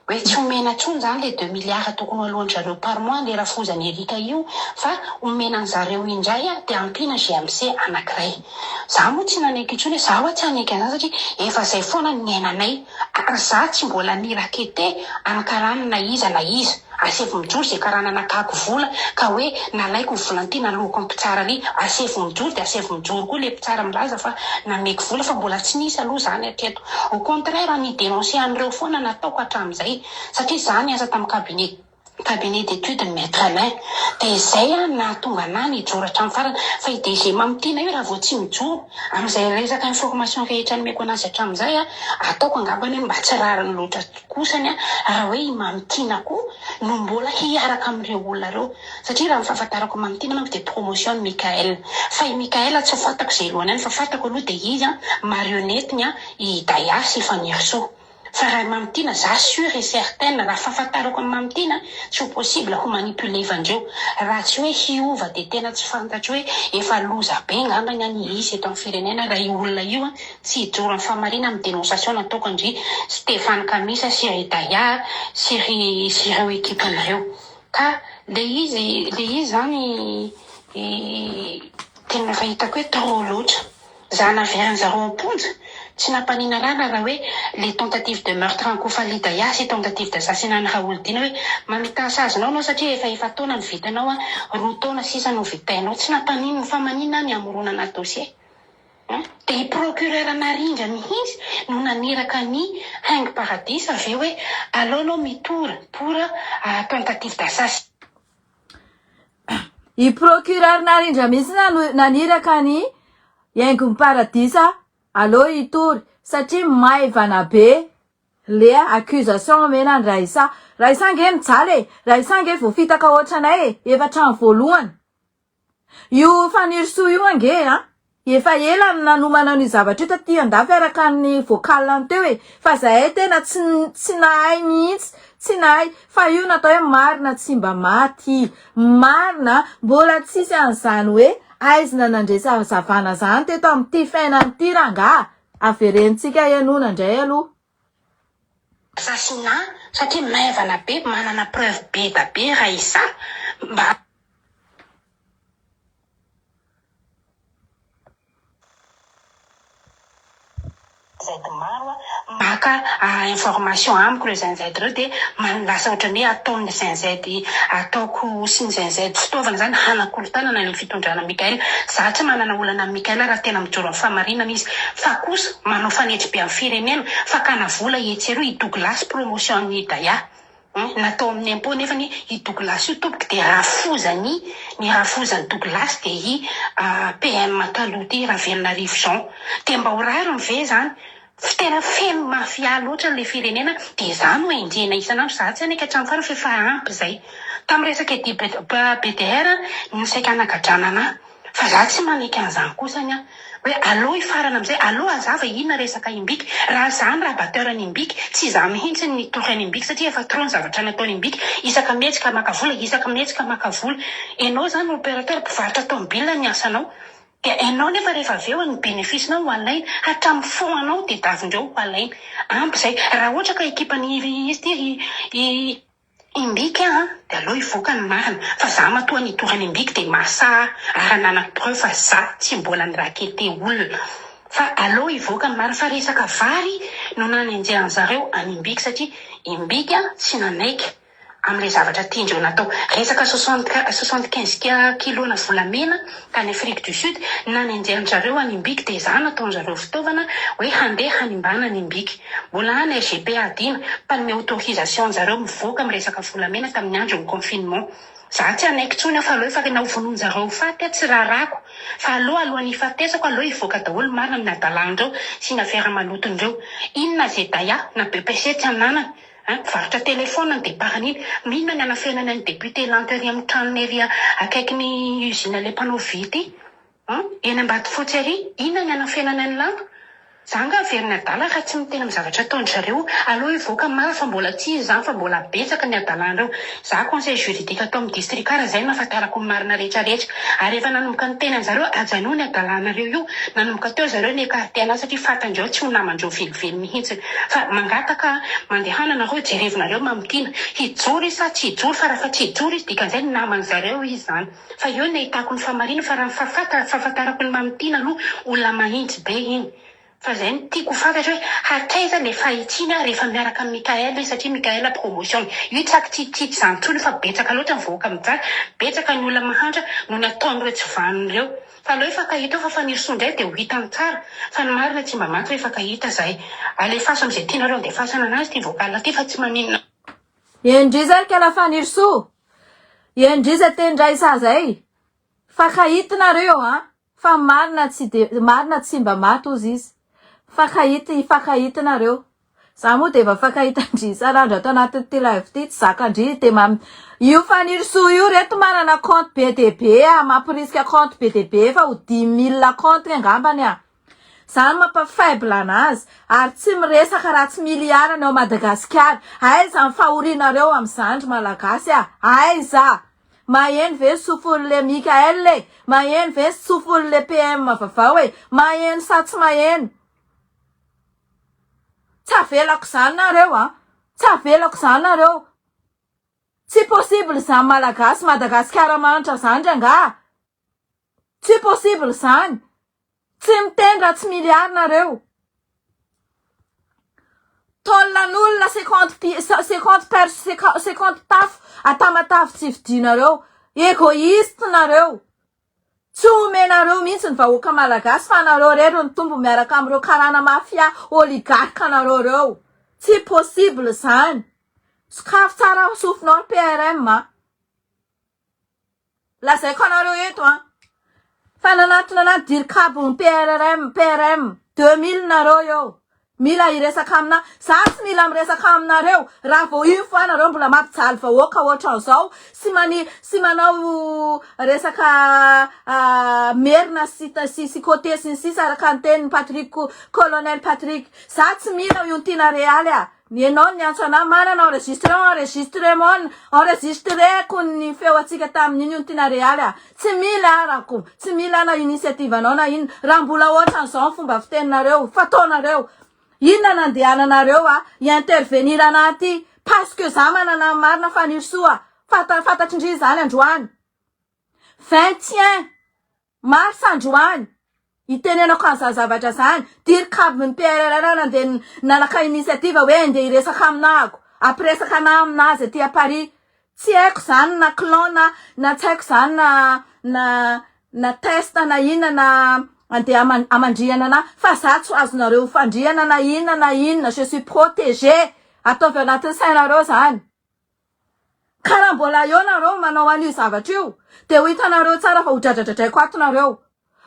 B: Hoe tsy omena intsony izany le deux milliards tokony ho aloan-dry zareo par mois le rafozan'i Eric io fa omena an'zareo indray dia ampiana GMC anankiray. Za moa tsy nanaiky intsony hoe za hoa tsy hanaiky an'izany satria efa zay foana ny niainanay ary za tsy mbola ni-rackete an'i Karana na iza na iza. Asaivo mijoro izay karana nakako vola ka hoe nalaiko ny volan'ity naloako ny mpitsara ry. Asaivo mijoro dia asaivo mijoro koa ilay mpitsara milaza fa nameko vola fa mbola tsy nisy aloha izany hatreto. Au contraire ny hi-denoncer an'ireo foana nataoko hatramin'izay satria izaho niasa tamin'ny cabinet cabinet d'études ny Maître Alain. Dia izay no nahatonga anah nijoro hatramin'ny farany. Fa i DG Mamitiana io raha vao tsy mijoro amin'izay resaka information rehetra nomeko anazy hatramin'izay, ataoko angambany hoe mba tsy rariny loatra kosany raha hoe i Mamitiana koa no mbola hiaraka amin'ireo olona ireo. Satria raha ny fahafantarako an'i Mamitiana manko dia promotion ny Mickaël. Fa i Mickaël tsy fantako izay lohany any fa fantako aloha dia izy marionnette-ny i Daya sy i Fanirisoa. Fa raha i Mamitiana za sur et certaine raha fahafantarako an'i Mamitiana tsy ho possible ho manipuler-vandreo raha tsy hoe hiova dia tena tsy fantatro hoe efa loza be ngambany an hisy eto amin'ny firenena raha io olona io an tsy hijoro amin'ny fahamarina amin'ny dénonciation nataoko an-dry Stéphane Kamisa sy ry Daya sy ry sy ireo equipe-nareo ka le izy le izy zany tena efa hitako hoe trop loatra. Za naverin zareo am-ponja, tsy nampanina rara raha hoe le tentative de meurtre an'i Kofali Daya sy tentative d'assassinat an'i Raholdina hoe mamita ny sazinao anao satria efa efa-taona no vitanao an, roa taona sisa no vitainao, tsy nampaninona fa maninona ny hamoronana dossier an? Dia i procureur Narindra mihitsy no naniraka an'i Haingo Paradisa avy eo hoe alao anao mitory pour tentative d'assassinat.
A: I procureur Narindra mihitsy naniraka an'i Haingon'ny Paradisa aleo hitory satria maivana be le accusation omena an'i Raissa. Raissa ange mijaly e! Raissa ange voafitaka ohatranay e! Efa hatramin'ny voalohany. Io Fanirisoa io ange a! Efa ela no nanomana an'io zavatra io taty andafy araka ny vocal-ny teo e! Fa zahay tena tsy tsy nahay mihitsy, tsy nahay, fa io natao hoe marina tsy mba maty, marina mbola tsisy an'izany hoe aizina nandresy hazavana zany teto amin'ity fiainana ity rangaha, averentsika henoina indray aloha.
B: Assassinat satria maivana be manana preuve be da be Raissa mba. Z maro maka information amiko ireo Gen Z ireo dia lasa ohatran'ny hoe ataon'ny Gen Z ataoko sy ny Gen Z fitaovana izany hanakorontanana ny fitondrana Mickaël. Za tsy manana olana amin'i Mickaël raha tena mijoro amin'ny fahamarinana izy fa kosa manao fanetribe amin'ny firenena, fakana vola etsy eroa i Douglas promotion an'i Daya. Natao amin'ny impot nefany i Douglas io tompoko dia rafozany ny rafozan'i Douglas dia i PM taloha ity Ravelonarivo Jean dia mba ho rariny ve izany tena feno mafia loatra ilay firenena dia za no enjehina isan'andro za tsy hanaiky hatramin'ny farany fa efa ampy izay tamin'ny resaka BDR no saika hanagadrana anah Fa za tsy manaiky an'izany kosany an! Hoe aleo hifarana amin'izay, aleo hazava inona resaka Imbiky, raha za ny rabatteur an'i Imbiky, tsy za mihintsy ny nitory an'i Imbiky satria efa trop ny zavatra nataon'i Imbiky, isaka mihetsika maka vola, isaka mihetsika maka vola. Enao zany opérateur mpivarotra tomobile ny asanao, dia enao nefa rehefa avy eo ny bénéfice nao ho alaina, hatramin'ny fonds anao tedavindreo ho alaina. Ampy izay. Raha ohatra ka ekipan'i izy ity ry i. Imbiky an de aleo hivoaka ny marina fa za matoa nitory an'i Imbiky de mahasaha ary ananako preuve fa za tsy mbola ni-rackete olona fa aleo hivoaka ny marina fa resaka vary no nanenjehan'zareo an'i Imbiky satria Imbiky tsy nanaiky amin'ilay zavatra tiandreo natao resaka 75 kilo-na volamena tany Afrique du Sud nanenjehan-dRareo an'i Imbiky dia za nataon-dRareo fitaovana hoe handeha hanimbana an'i Imbiky. Mbola any RGPA dina mpanome autorisation an-jareo mivoaka miresaka volamena tamin'ny andron'ny confinement. Za tsy hanaiky intsony aho fa aleo efa na ho vonoin-jareo ho faty aho tsy raharahako fa aleo alohan'ny hifatesako aleo hivoaka daholo ny marina amin'ny hadalàn-dreo sy ny afera maloton-dreo. Inona ze daya na BEPC tsy ananany. An, mpivarotra téléphone ny départ an'iny. Inona ny anafenany an'i député Lanto ery amin'ny tranony ery akaikin'ny usine le mpanao vy ity? An, eny Ambatofotsy ery. Inona ny anafenany an'i Lanto? Za angaha very ny adala raha tsy miteny amin'ny zavatra ataon-dry zareo. Aleo hivoaka marina fa mbola tsy izy izany fa mbola betsaka ny adalan'ireo. Za conseil juridique ato amin'ny district ary izay no ahafantarako ny marina rehetra rehetra. Ary efa nanomboka niteny an'zareo ajanony ny adalanareo io. Nanomboka teo zareo ni-ecarter anahy satria fantandreo tsy ho namandreo velively mihitsy. Fa mangataka mandehana nareo jerevonareo Mamitiana. Hijoro izy sa tsy hijoro fa raha fa tsy hijoro izy dikan'izay naman'zareo izy zany. Fa eo no ahitako ny fahamarinana fa raha ny fahafantarako ny Mamitiana aloha olona mahintsy be iny. Fa zay no tiako ho fantatra hoe hatraiza le fahitsiana rehefa miaraka amin'i Mickaël izy satria Mickaël promotion-ny. Io tsy akitsititsitsy izany intsony fa betsaka loatra ny vahoaka mijaly, betsaka ny olona mahantra noho ny ataon'ireo tsy vanona ireo. Fa aleo hifankahita eo fa Fanirisoa indray dia ho hitany tsara fa ny marina tsy mba maty fa hifankahita zahay. Alefaso amin'izay tianareo andefasana anazy ity vocal ity fa tsy maninona.
A: Endry zay ry kala Fanirisoa! Endry zay teny Raissa zay! Fakahita nareo an! Fa marina tsy de marina tsy mba maty ozy izy. Fakahita hifakahita nareo. Za moa de efa fakahita ndry isan'andro ato anatin'ity live ity tsy zaka ndry de ma io Fanirisoa io reto manana compte be dia be a mampirisika compte be dia be efa ho dix mille compte angambany a. Zany mampa faible anazy ary tsy miresaka raha tsy milliard ny ao Madagasikara. Aiza ny fahorianareo amin'izany ry Malagasy a? Aiza? Maheno ve sofon'le Mickaël e? Maheno ve sofon'le PM vavao e? Maheno sa tsy maheno? Tsy avelako izany nareo a! Tsy avelako izany nareo! Tsy possible izany Malagasy, Madagasikara mahantra izany rangaha! Tsy possible izany! Tsy miteny raha tsy milliard nareo. Tolonan'olona 50 pi 50 pers 50 tafo a Tamatave tsy vidianareo. Egoiste nareo. Tsy omenareo mihitsy ny vahoaka malagasy fa nareo rery no tompony miaraka amin'ireo karana mafia oligarque nareo reo. Tsy possible zany. Sokafy tsara sofinao ry PRM a. Lazaiko anareo eto an, fa nanatona anah dircab ny PRRM, PRM, 2000 nareo eo, mila hiresaka aminah, za tsy mila miresaka aminareo raha vao une fois nareo mbola mampijaly vahoaka ohatran'izao sy mani sy manao resaka merina sy sy sy côté sy ny sisa araka ny tenin'i Patrick colonel Patrick, za tsy mila iontina realy a. Ianao no niantso anah manana enregistrement enregistrement enregistreko ny feo antsika tamin'iny io Tiana Realy a! Tsy mila arako tsy mila na initiative anao na inona raha mbola ohatran'izao ny fomba fiteninareo fataonareo inona nandehananareo a hi-intervenir anah aty parce que za manana ny marina Fanirisoa fanta fantatr'indry izany androany 21 Mars androany, itenenako an'izany zavatra izany, dircab ny PRRR nandeha nanaka initiative hoe andeha hiresaka aminahako, hampiresaka anah aminazy aty à Paris. Tsy haiko izany na clan na na tsy haiko izany na na na test na inona na andeha hamandrihana anah fa za tsy ho azonareo fandrihana na inona na inona, je suis protégée, ataovy anatin'ny sainareo izany. Ka raha mbola eo nareo manao an'io zavatra io dia ho hitanareo tsara fa ho dradradradraiko ato nareo.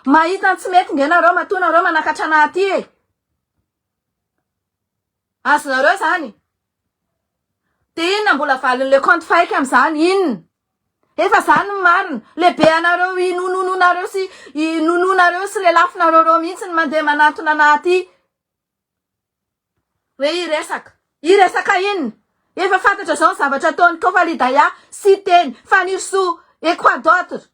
A: Mahita ny tsy mety nge nareo matoa nareo manakatra anah aty e. Azonareo zany? Dia inona mbola valin'le compte fake amin'izany? Inona? Efa zany ny marina. Lehibe anareo inonononareo sy inononareo sy lelafinareo reo mihitsy ny mandeha manantona anah aty. Hoe hiresaka. Hiresaka inona? Efa fantatra izao ny zavatra ataon'i Kofalidaya, Siteny, Fanirisoa, et quoi d'autre?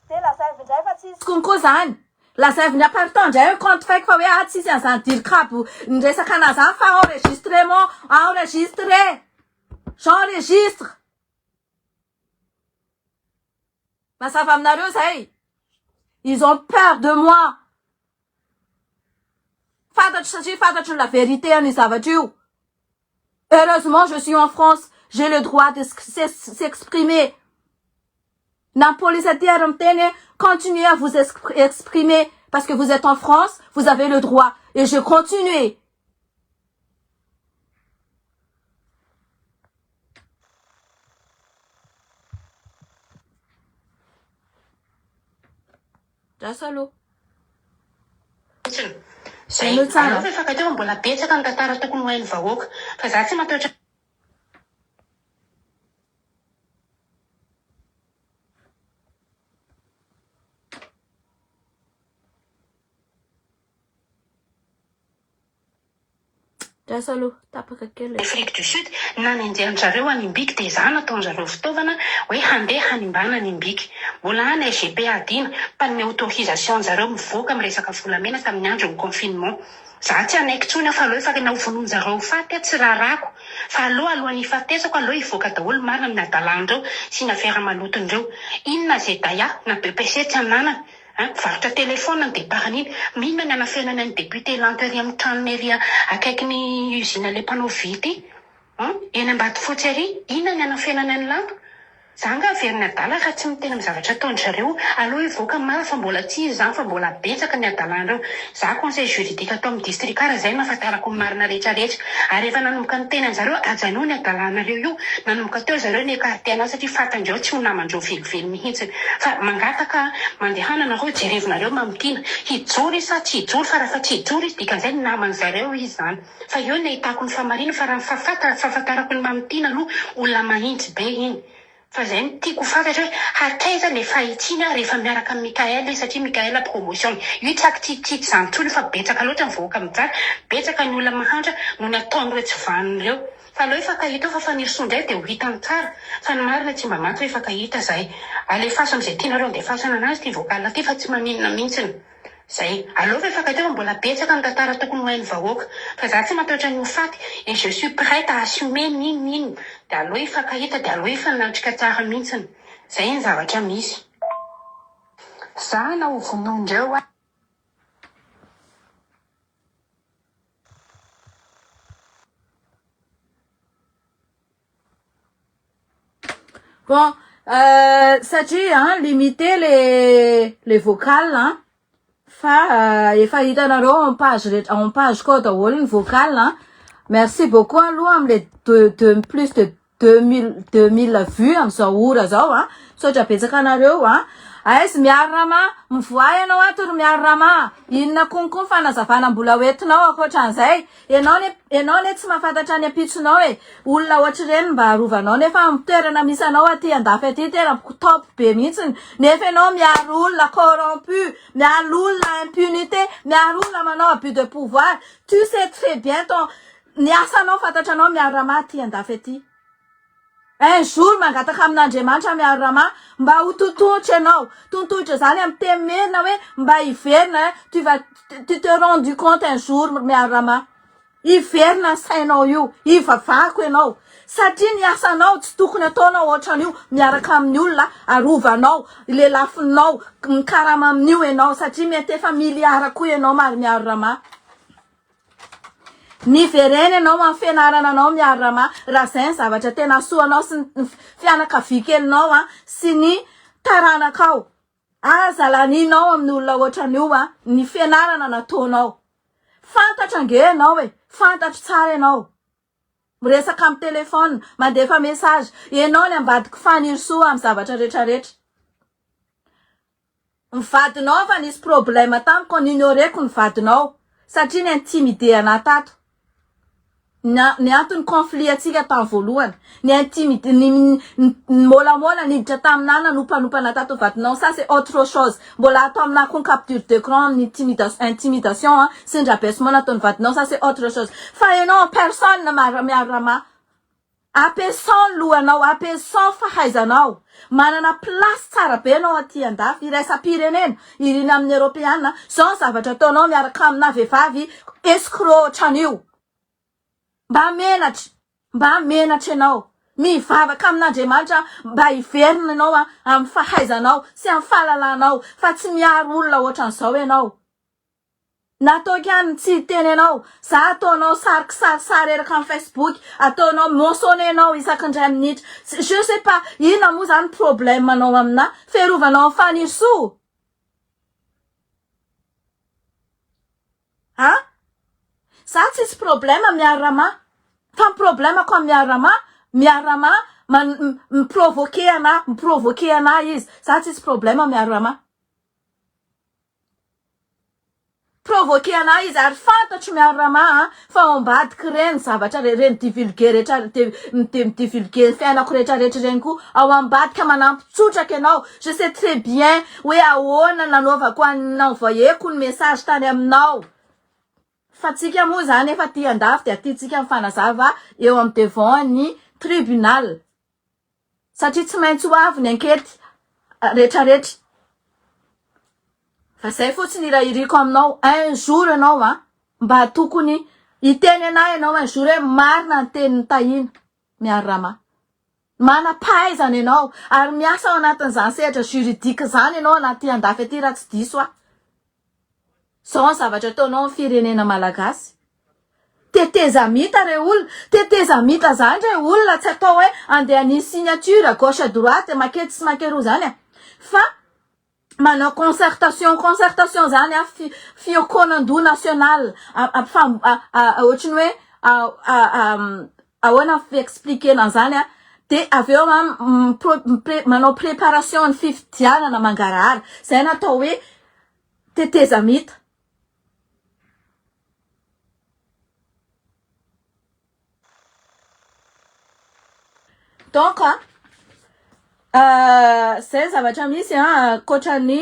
A: Dia lazaivo indray fa tsisy konko zany. Lazaivo ny appartement indray hoe compte fake fa hoe ah tsisy an'izany dircab niresaka anah zany fa enregistrement, enregistré. J'enregistre. Mazava aminareo zay. Ils ont peur de moi. Fantatro satria fantatro la vérité an'io zavatra io. Heureusement je suis en France, j'ai le droit de s'exprimer. Na ny police aty ary miteny hoe continuez à vous exprimer parce que vous êtes en France, vous avez le droit et je continue. Lasa aloha.
B: Fotsiny. Zay. Aleo ve fankateo fa mbola betsaka ny tantara tokony ho hain'ny vahoaka. Fa za tsy matahotra.
A: Lasa aloha, tapaka kely e.
B: Afrique du Sud, nanenjehan-dry zareo an'Imbiky dia za nataon-dry zareo fitaovana hoe handeha hanimbana an'Imbiky. Mbola any SGP Adina, mpanome autorisation an-dry zareo mivoaka miresaka volamena tamin'ny andron'ny confinement. Za tsy hanaiky intsony aho fa aleo efa na ho vonoin-dry zareo ho faty aho tsy raharahako fa aleo alohan'ny hifatesako aleo hivoaka daholo ny marina amin'ny hadalan'ireo sy ny afera maloton'ireo. Inona ze daya na BEPC tsy ananany. An, mpivarotra téléphone ny départ an'iny. Inona ny anafenany an'i député Lanto ery amin'ny tranony ery akaikin'ny usine le mpanao vy ity? An, eny Ambatofotsy ery, inona ny anafenany an'i Lanto? Za angaha very adala raha tsy miteny amin'ny zavatra ataon-dry zareo. Aleo hivoaka ny marina fa mbola tsy izy izany fa mbola betsaka ny adalan'ireo. Za conseil juridique ato amin'ny district ary izay no ahafantarako ny marina rehetra rehetra. Ary efa nanomboka niteny an'zareo ajanony ny adalanareo io. Nanomboka teo zareo ni-ecarter anah satria fantandreo tsy ho namandreo velively mihitsy. Fa mangataka mandehana nareo jerevonareo Mamitiana. Hijoro izy sa tsy hijoro fa raha fa tsy hijoro izy dikan'izay naman'zareo izy zany. Fa eo ny ahitako ny fahamarinana fa raha ny fahafantarako ny Mamitiana aloha olona mahintsy be iny. Fa zay no tiako ho fantatra hoe hatraiza le fahitsiana rehefa miaraka amin'i Mickaël izy satria Mickaël promotion io tsy akitsitsitsy zany intsony fa betsaka loatra ny vahoaka mijaly, betsaka ny olona mahantra noho ny ataon'ireo tsy vanona ireo. Fa aleo hifankahita eo fa Fanirisoa indray dia ho hitany tsara fa ny marina tsy mba maty fa hifankahita zahay. Alefaso amin'izay tianareo andefasana anazy ity vocal ity fa tsy maninona mihitsiny. Zay. Aleo ve fankateo fa mbola betsaka ny tantara tokony ho hain'ny vahoaka. Fa za tsy matahotra ny ho faty et je suis prête à assumer n'inon'inona. Dia aleo hifankahita dia aleo hifanatrika tsara mihitsiny. Zay ny zavatra misy. Za na ho vonoin-dreo aza.
A: Bon, euh, satria an, limité le le vocal an, fa euh, efa hitanareo en page rehetra, en page ko daholo ny vocal an. Merci beaucoup aloha amle deux, deux, plus de 2000, 2000 vues amizao ora zao an. Misaotra betsaka anareo an. Aiza Miary Rama, mivoaha ianao ato ry Miary Rama. Inona konko ny fanazavana mbola hoentinao ankoatran'izay? Enao anie enao anie tsy mahafantatra ny ampitsonao e! Olona ohatr'ireny mba arovanao nefa amin'ny toerana misy anao aty andafy aty tena top be mihitsiny nefa enao miaro olona corrompu, miaro olona impunité, miaro olona manao abus de pouvoir, tu sais très bien ton ny asanao fantatranao miaro rama aty andafy aty. Un jour mangataka amin'Andriamanitra miaro Rama mba ho totohitra ianao, tontohitra izany amin'ny teny merina hoe mba hiverina eh, tu vas tu te rendu compte un jour miaro Rama, hiverina ny sainao io, hivavahako ianao satria ny asanao tsy tokony ataonao ohatran'io miaraka amin'ny olona arovanao, lelafinao, mikarama amin'io ianao satria mety efa milliard koa ianao miaro Rama. Miverena ianao amin'ny fianarana anao miary Rama raha izay ny zavatra tena soa anao sy ny fianakavian-kelinao an sy ny taranakao. Aza lanianao amin'ny olona ohatran'io an ny fianarana nataonao. Fantatro ange ianao e, fantatro tsara ianao. Miresaka amin'ny téléphone, mandefa message, ianao ny ambadiky Fanirisoa amin'ny zavatra rehetrarehetra. Ny vadinao efa nisy problème tamiko nignoreko ny vadinao satria ni intimide anah tato. Ny ny antony conflit antsika tamin'ny voalohany. Ni intimide ny nimôlamôla niditra taminah nanompanompana tato ny vadinao ça c'est autre chose. Mbola ato aminah koa ny capture d'écran amin'ny intimidation intimidation an sy ny rabaissement nataon'ny vadinao ça c'est autre chose. Fa enao en personne miaro Rama. Ampiasao ny lohanao, ampiasao ny fahaizanao. Manana place tsara be ianao aty andafy, iraisam-pirenena, irina amin'ny eropeana. Zao ny zavatra ataonao miaraka amina vehivavy escroc ohatran'io. Mba menatra, mba menatra ianao. Mivavaka amin'Andriamanitra mba hiverina ianao amin'ny fahaizanao sy amin'ny fahalalanao fa tsy miaro olona ohatran'izao ianao. Nataoko ihany ny tsy hiteny anao, za ataonao sary kisarisary eraka am Facebook, ataonao mentionner nao isaky ny iray minitra, je sais pas inona moa zany problème nao aminah, fiarovanao an'i Fanirisoa? An? Za tsisy problème miaro Rama, fa ny problème ko am miaro Rama, miaro Rama man mi-provoquer anah, mi-provoquer anah izy, za tsisy problème miaro Rama. Provoquer anah izy ary fantatro miaro Rama a fa ao ambadiky ireny zavatra ireny divulguer rehetra mi-divulguer ny fiainako rehetra rehetra ireny koa ao ambadika manampy tsotraka ianao je sais très bien hoe ahoana nanaovako an'ny n'envoyer-ko ny message tany aminao fa tsika moa zany efa aty andafy dia aty tsika mifanazava eo amin'ny devant ny tribunal Satria tsy maintsy ho avy ny ankety retraretra. Fa zay fotsiny raha iriko aminao un jour ianao an, mba tokony hiteny anah ianao un jour hoe marina ny tenin'i Tahiana miaro Rama. Manam-pahaizana ianao ary miasa ao anatin'izany sehatra juridique izany ianao anaty andafy aty raha tsy diso aho. Izao ny zavatra ataonao amin'ny firenena malagasy. Tetezamita re olona, tetezamita zany re olona tsy atao hoe andeha hanisy signature à gauche à droite maketsy sy makeroa zany a. Fa manao concertation, concertation zany a fihokonandoha national ohatry ny hoe ahoana ny fi-expliquer-na an'izany a, dia avy eo a manao préparation ny fifidianana mangarahara, zay no atao hoe tetezamita. Donc a, zay ny zavatra misy a, ankoatran'ny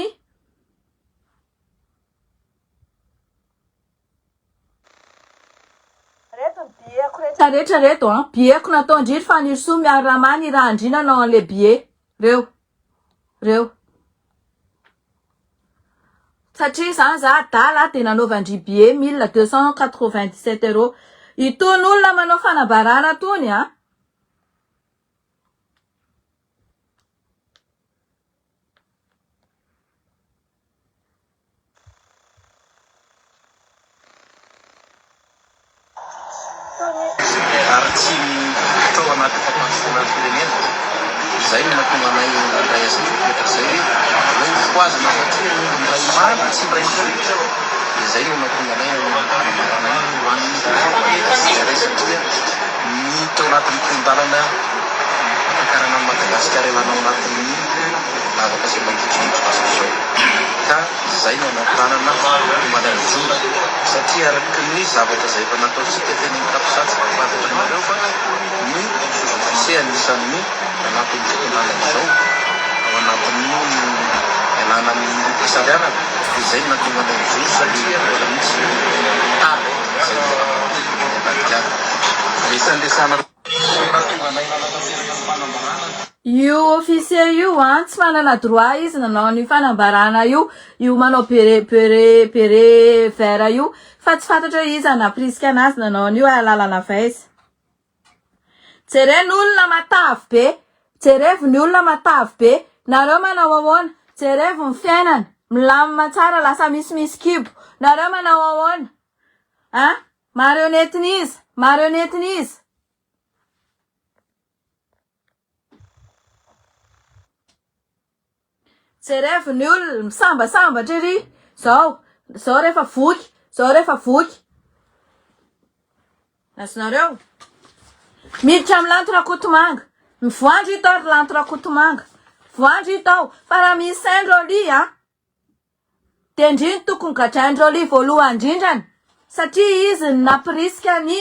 A: Reto ny billet-ko rehetra rehetra reto an, billet-ko nataon-dry ry Fanirisoa miaro Ramany i Rahandria nanao an'le billet, reo, reo. Satria zany za adala de nanaovan-dry billet 1297 euros. Itony olona manao fanambarana tony an.
E: Ary tsy miditra ao anaty fampandrosoana ny firenena. Izay no nahatonga anay nandray an'izay fepetra izay hoe aleo hofohazina satria indray maty tsy indray mipoitra. Dia izay no nahatonga anay nanambarana iny ho an'ny vahoaka satria ny tao anatin'ny kihon-dalana fampiakarana an'i Madagasikara ialana ao anatin'ny lavaka izay mangitsokitsoka lasa izao. Ka izay no anatanana omaly androana satria araka ny zavatra izay efa nataontsika teny amin'ny Capsat tsy fantatra anareo fa ny sous-officier anisan'ny nanampy ny fitondrana izao ao anatin'ny ialana amin'ny fisarianana dia izay no nahatonga anay nijoro satria mbola misy tara izay mbola matory ny ambadika any. Anisan'ny resahana.
A: Io officier io an, tsy manana droit izy nanao an'io fanambarana io, io manao beret beret beret vert io, fa tsy fantatra hoe iza nampirisika anazy nanao an'io alalana avy aiza. Jereo ny olona matavy be, jerevo ny olona matavy be, nareo manao ahoana, jerevo ny fiainana, milamina tsara lasa misimisy kibo, nareo manao ahoana an? Marionnetin'iza? Marionnetin'iza? Jerevo ny olona misambasambatra ery. Zao, zao rehefa voky, zao rehefa voky. Azonareo? Miditra amin'ny Lanto Rakotomanga. Mivoandro ito ary Lanto Rakotomanga. Voandro ito ao. Fa raha misy sain Rolly a. Dia ndry no tokony gadrain'i Rolly voalohany indrindrany satria izy no nampirisika ny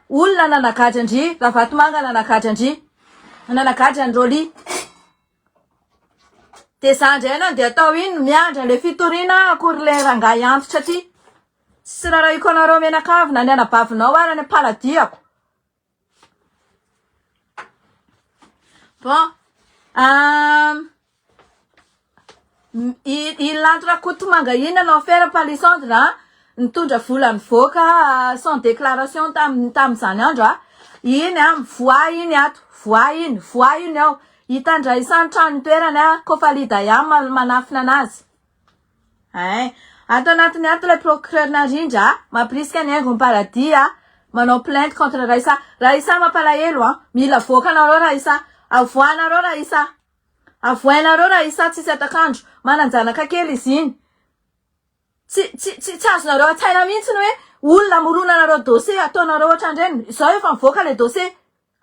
A: olona nanagadra an-dry Ravatomanga nanagadra an-dry nanagadra an'i Rolly. Dia za indray no andeha atao ino miandry an'ilay fitoriana akory ilay rangahy antitra aty. Tsy rarahiko anareo mianakavy na ny anabavinao ary any am-paladiako. Bon, i i Lanto Rakotomanga iny nanao affaire Palissandre a, nitondra vola nivoaka sans déclaration tam- tamin'izany andro a, iny a, mivoaha iny ato, voaha iny, voaha iny ao, hitan-dRaissa ny trano nitoerany a, Kofalida ihany ma- manafina anazy. Ein. Ato anatiny ato ilay procureur Narindra a, mampirisika ny haingon'ny paradis a, manao plainte contre Raissa. Raissa mampalahelo a, mila avoakanareo Raissa, avoahanareo Raissa, avoahinareo Raissa tsisy atakandro, manan-janaka kely izy iny. Tsy tsy tsy tsy azonareo an-tsaina mihitsy ny hoe olona amoronanareo dossier ataonareo ohatran'ireny, izao efa mivoaka ilay dossier,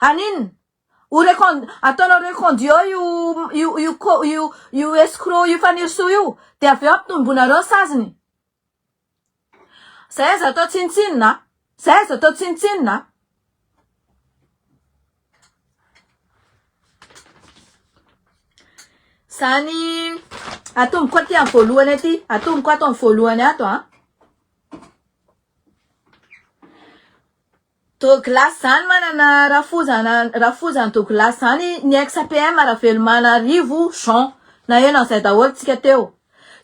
A: haninona? Ho recon ataonao reconduit eo io io io co io io escroc io Fanirisoa io de avy eo ampitomboinareo ny saziny. Zay aza atao tsinontsinona a! Zay aza atao tsinontsinona a! Zany atomboko aty amin'ny voalohany aty, atomboko ato amin'ny voalohany ato a. Douglas zany manana rafozana rafozan'i Douglas zany ny ex PM Ravelomanarivo Jean naheno an'izay daholo tsika teo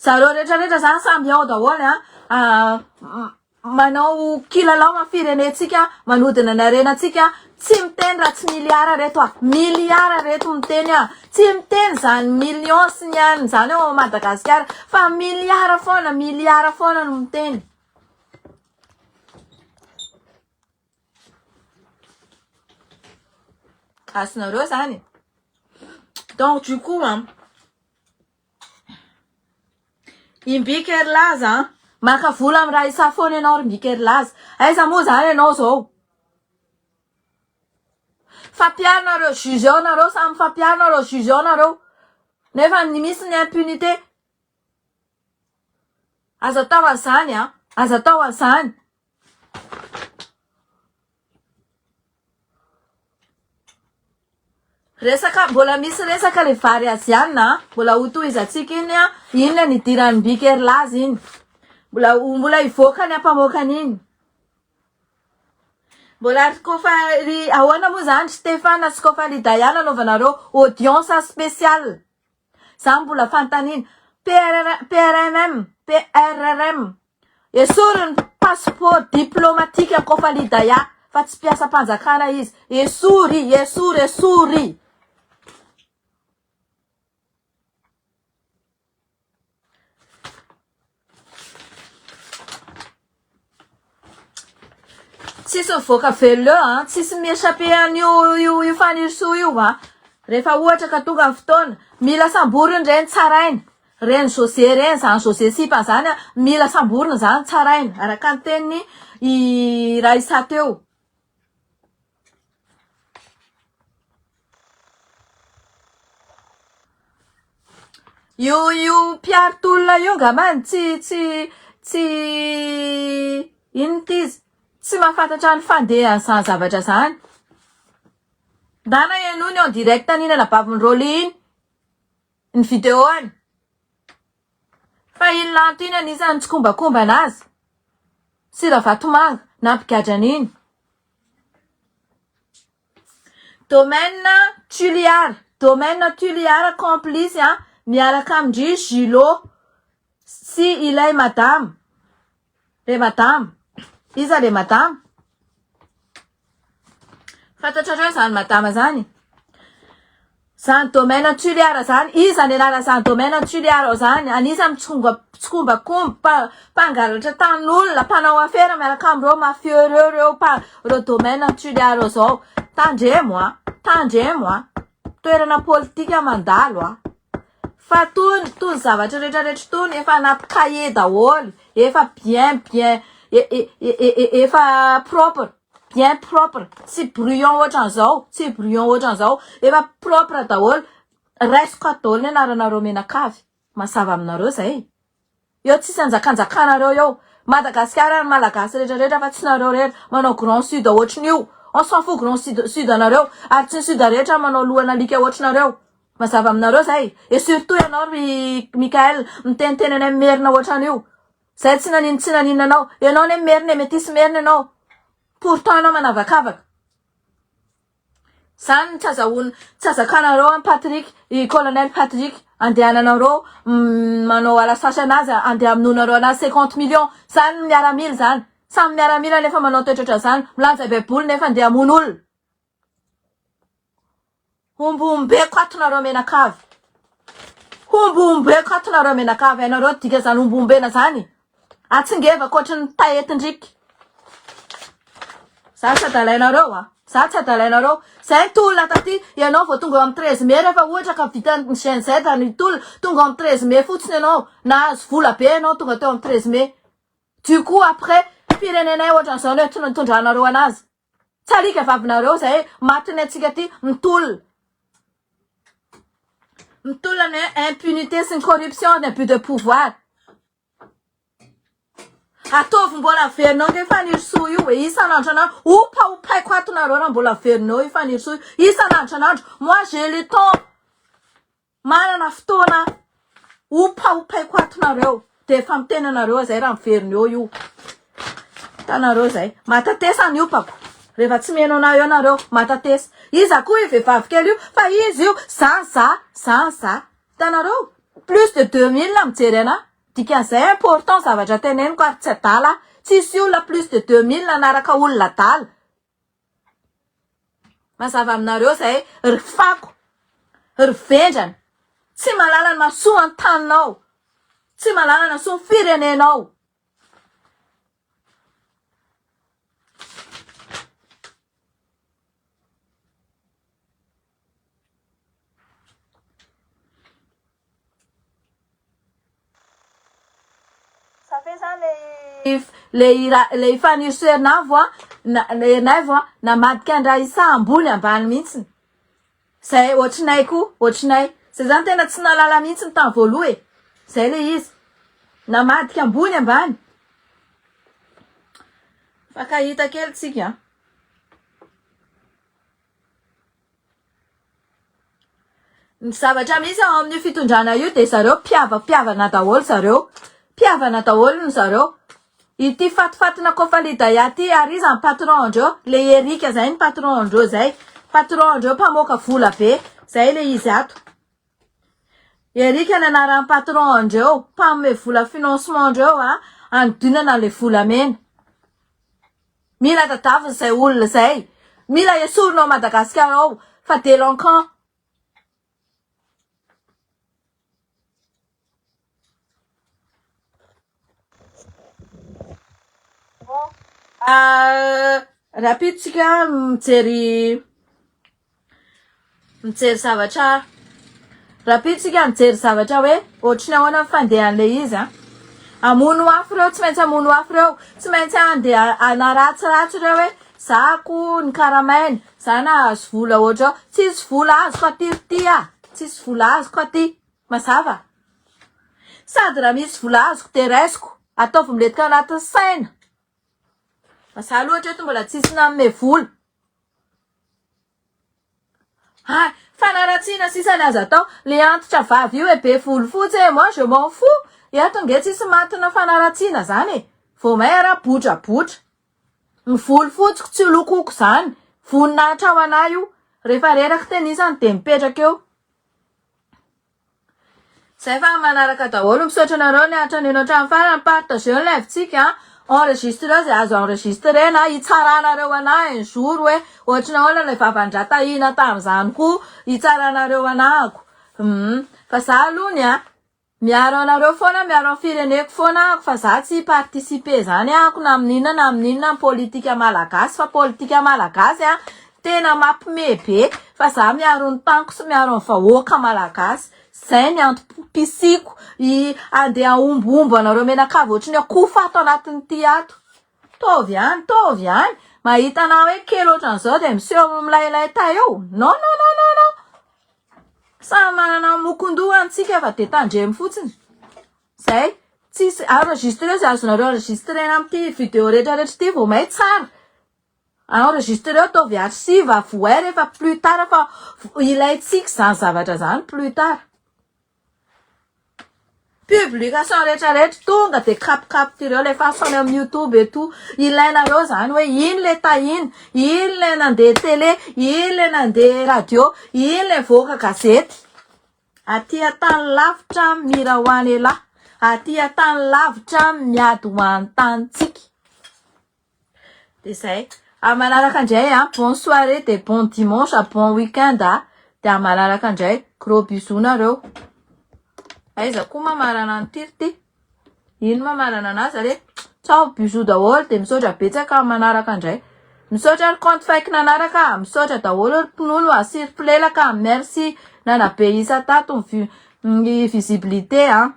A: zareo rehetra rehetra zany samy ao daholo a. manao kilalao amin'ny firenentsika, manodina ny harenantsika, tsy miteny raha tsy milliard reto a, milliard reto miteny a, tsy miteny zany millions sy ny anona zany ao Madagasikara fa milliard foana, milliard foana no miteny. Azonareo zany. Donc du coup an, Imbiky ry laza an! Maka vola amin'ny Raissa foana ianao ry Mbiky ry laza. Aiza moa zany ianao zao? Fampiharina ireo juge ao nareo, samy fampiharina ireo juge ao nareo. Nefa ny misy ny impunité. Aza atao an'izany an! Aza atao an'izany. Resaka, mbola misy resaka le vary aziana a, mbola ho tohizantsika iny a, inona ny idiran'i Mbiky Herilaza iny, mbola ho mbola hivoaka ny ampamoaka an'iny. Mbola ry kofa ry ahoana moa zany ry Stefana sy Kofa Lidaya nanaovanareo audience spéciale. Zany mbola fanontaniana. PRR, PRMM, PRRM. Esory ny passeport diplomatique an'i Kofa Lidaya fa tsy mpiasam-panjakana izy. Esory, esory, esory. Tsisy mivoaka velona eo an, tsisy mi-échapper an'io io io Fanirisoa io an. Rehefa ohatra ka tonga ny fotoana, mila samborina ireny tsaraina. Reny José reny zany José sipa zany an, mila samborina zany tsaraina, araka ny teniny i Raissa teo. Io io mpiaro tolona io ngambany tsy tsy tsy inona ity izy tsy mahafantatra ny fandehan'izany zavatra zany. Ndana henoy ny en direct an'iny anabavin'i Rolly iny ny vidéo-ny. Fa iny Lanto iny anisan'ny nitsikombakombana azy sy Ravatomanga nampigadra an'iny. Domaine Tuliar, Domaine Tuliar complice an, miaraka amin-dry Julot sy ilay madama, le madama, iza le madama? Fantatrareo izany madama zany? Zany domaine Tuliar zany, iza ny anaran'izany domaine Tuliar ao zany? An'iza mitsikombakomba, mpangalatra tanin'olona, mpanao afera miaraka amin'ireo mafieux ireo, ireo mpa, ireo domaine Tuliar ao zao. Tandremo a, tandremo a, toerana politika mandalo a. Fa tony, tony zavatra rehetra rehetra tony efa anaty cahier daholo, efa bien bien, efa propre. Bien propre, tsy brouillon ohatran'izao, tsy brouillon ohatran'izao, efa propre daholo, raisiko ato daholo ny anaranareo mianakavy, mazava aminareo zay, eo tsisy anjakanjakanareo eo, Madagasikara ny malagasy rehetra rehetra fa tsy nareo rery manao grand sud ohatrin'io, on s'en fout grand sud sud anareo, ary tsy ny sud rehetra manao lohan'alika ohatrinareo, mazava aminareo zay, et surtout ianao ry Mickaël miteniteny anay merina ohatran'io. Zay tsy nanino tsy naninona anao. Ianao anie merina e, metisy merina ianao. Pourtant ianao manavakavaka. Zany no tsy azahoana, tsy azakanareo an Patrick, i colonel Patrick, andehananareo manao alasasy anazy, andeha hamonoanareo anazy 50 millions. Zany ny miaramila zany. Samy miaramila nefa manao toetra ohatran'izany. Milanja baiboly nefa andeha hamono olona. Hombohombeko ato nareo menakavy. Hombohombeko ato nareo menakavy. Hainareo ny dika zany hombohombena zany? Atsingevako ohatry ny tay etindriky. Za tsy adalainareo a. Za tsy adalainareo. Zay ny tolona taty. Ianao vao tonga eo amin'ny 13 mai rehefa ohatra ka vita ny Gen Z ny tolona. Tonga eo amin'ny 13 mai fotsiny ianao. Nahazo vola be ianao tonga teo amin'ny 13 mai. Du coup après firenenay ohatran'izao no nitondranareo anazy. Tsy alika vavinareo zay maty ny antsika aty mitolona. Mitolona ny impunité sy ny corruption ny abus de pouvoir. Ataovy mbola averinao nge Fanirisoa io e isan'andro isan'andro ompaompaiko ato nareo raha mbola averinao io Fanirisoa io isan'andro isan'andro moi j'ai le temps Manana fotoana hopaopaiko ato nareo de efa miteny anareo aho zay raha miverina eo io. Hitanareo zay. Matatesa ny opako. Rehefa tsy mihaino anah eo nareo, matatesa. Iza koa io vehivavy kely io? Fa izy io, za za, za za. Hitanareo? Plus de 2000 mijery anah. Dikan'izay important zavatra teneniko ary tsy adala aho. Tsisy olona plus de 2000 nanaraka olona adala. Mazava aminareo zay ry fako, ry vendrana, tsy mahalala ny mahasoa ny taninao, tsy mahalala ny mahasoa ny firenenao. Ça fait zany le le hira le i Fanirisoa Ernaivo a na Ernaivo a namadika an-dRaissa ambony ambany mihitsiny. Zay ohatrinay koa, ohatrinay. Zay zany tena tsy nahalala mihitsiny tamin'ny voaloha e. Zay le izy. Namadika ambony ambany. Mifankahita kely tsika. Ny zavatra misy ao amin'io fitondrana io dia zareo mpiava mpihavana daholo zareo. Mpihavana daholo ny zareo. Ity fatifatina Kofalidaya ity ary iza ny patron andreo? Le Eric zay ny patron andreo zay. Patron andreo mpamoaka vola be. Zay le izy ato. Eric ny anaran'ny patron andreo, mpanome vola financement andreo a, anodinana le volamena. Mila tadavina izay olona izay. Mila esorina ao Madagasikara ao fa délinquant. Rapide tsika mijery Mijery zavatra Rapide tsika mijery zavatra hoe ohatry ny ahoana ny fandehan'ilay izy an. Hamono afo ireo, tsy maintsy hamono afo ireo. Tsy maintsy handeha hanaratsiratsy ireo hoe za ko nikaramaina, za nahazo vola ohatr'izao. Tsisy vola azoko aty ry ty ah. Tsisy vola azoko aty. Mazava? Sady raha misy vola azoko dia raisiko. Ataovy milentika anatin'ny saina. Fa za aloha hatreto mbola tsisy nanome vola. Hay, fanaratsiana sisa ny azo atao. Le antitra vavy io e be volo fotsy e, moi je m'en fous. Eto nge tsisy matina fanaratsiana zany e. Vao may ara botrabotra. Ny volo fotsiko tsy lokoko zany. Voninahitra ho anah io. Rehefa reraka tenisany de mipetraka eo. Zay fa manaraka daholo, misaotra anareo niaritra neno hatramin'ny farany, partageo ny live tsika an, enregistreo zay azo enregistrena, hitsaranareo anah un jour hoe ohatry ny ahoana ilay vavan-dRatahina tamin'izany koa hitsaranareo anahako, hum fa za aloha ny an, miaro anareo foana, miaro ny fireneko foana ahako fa za tsy hi-participer zany ahako na amin'inona na amin'inona ny politika malagasy fa politika malagasy an Tena mapme be fa za miaro ny taniko sy miaro ny vahoaka malagasy zay ny antom-pisiako i andeha haombohombo anareo menakavy ohatry ny akoho fato anatin'ity ato taovy ihany taovy ihany mahita anah hoe kely ohatran'izao dia miseho milailay tay eo non non non non non samy manana ny mokon-dohany tsika fa dia tandremo fotsiny zay tsisy enregistreo zay azonareo enregistrena amin'ity video rehetra rehetra ity vao may tsara Enregistreo ataovy archive avohay rehefa plus tard fa ilaintsika izany zavatra izany plus tard. Publication rehetra rehetra tonga de kapokapoko ireo alefaso any amin'ny youtube et tout. Ilainareo izany hoe iny le tahina, iny le nandeha télé, iny le nandeha radio, iny le nivoaka gazety. Aty an-tany lavitra mira ho an'elah, aty an-tany lavitra miady ho an'ny tanintsika. De zay. Amin'ny manaraka indray a, bonne soirée de bon dimanche, bon week-end a. De amin'ny manaraka indray, gros bisous nareo. Aiza koa mamarana an'ity ry ty? Ino mamarana anazy ary? Ciao, bisous daholo de misaotra betsaka amin'ny manaraka indray. Misaotra ry compte fake nanaraka a, misaotra daholo ry mpinono a, sy ry mpilelaka a, merci nanabe isa tato ny vue ny visibilité a.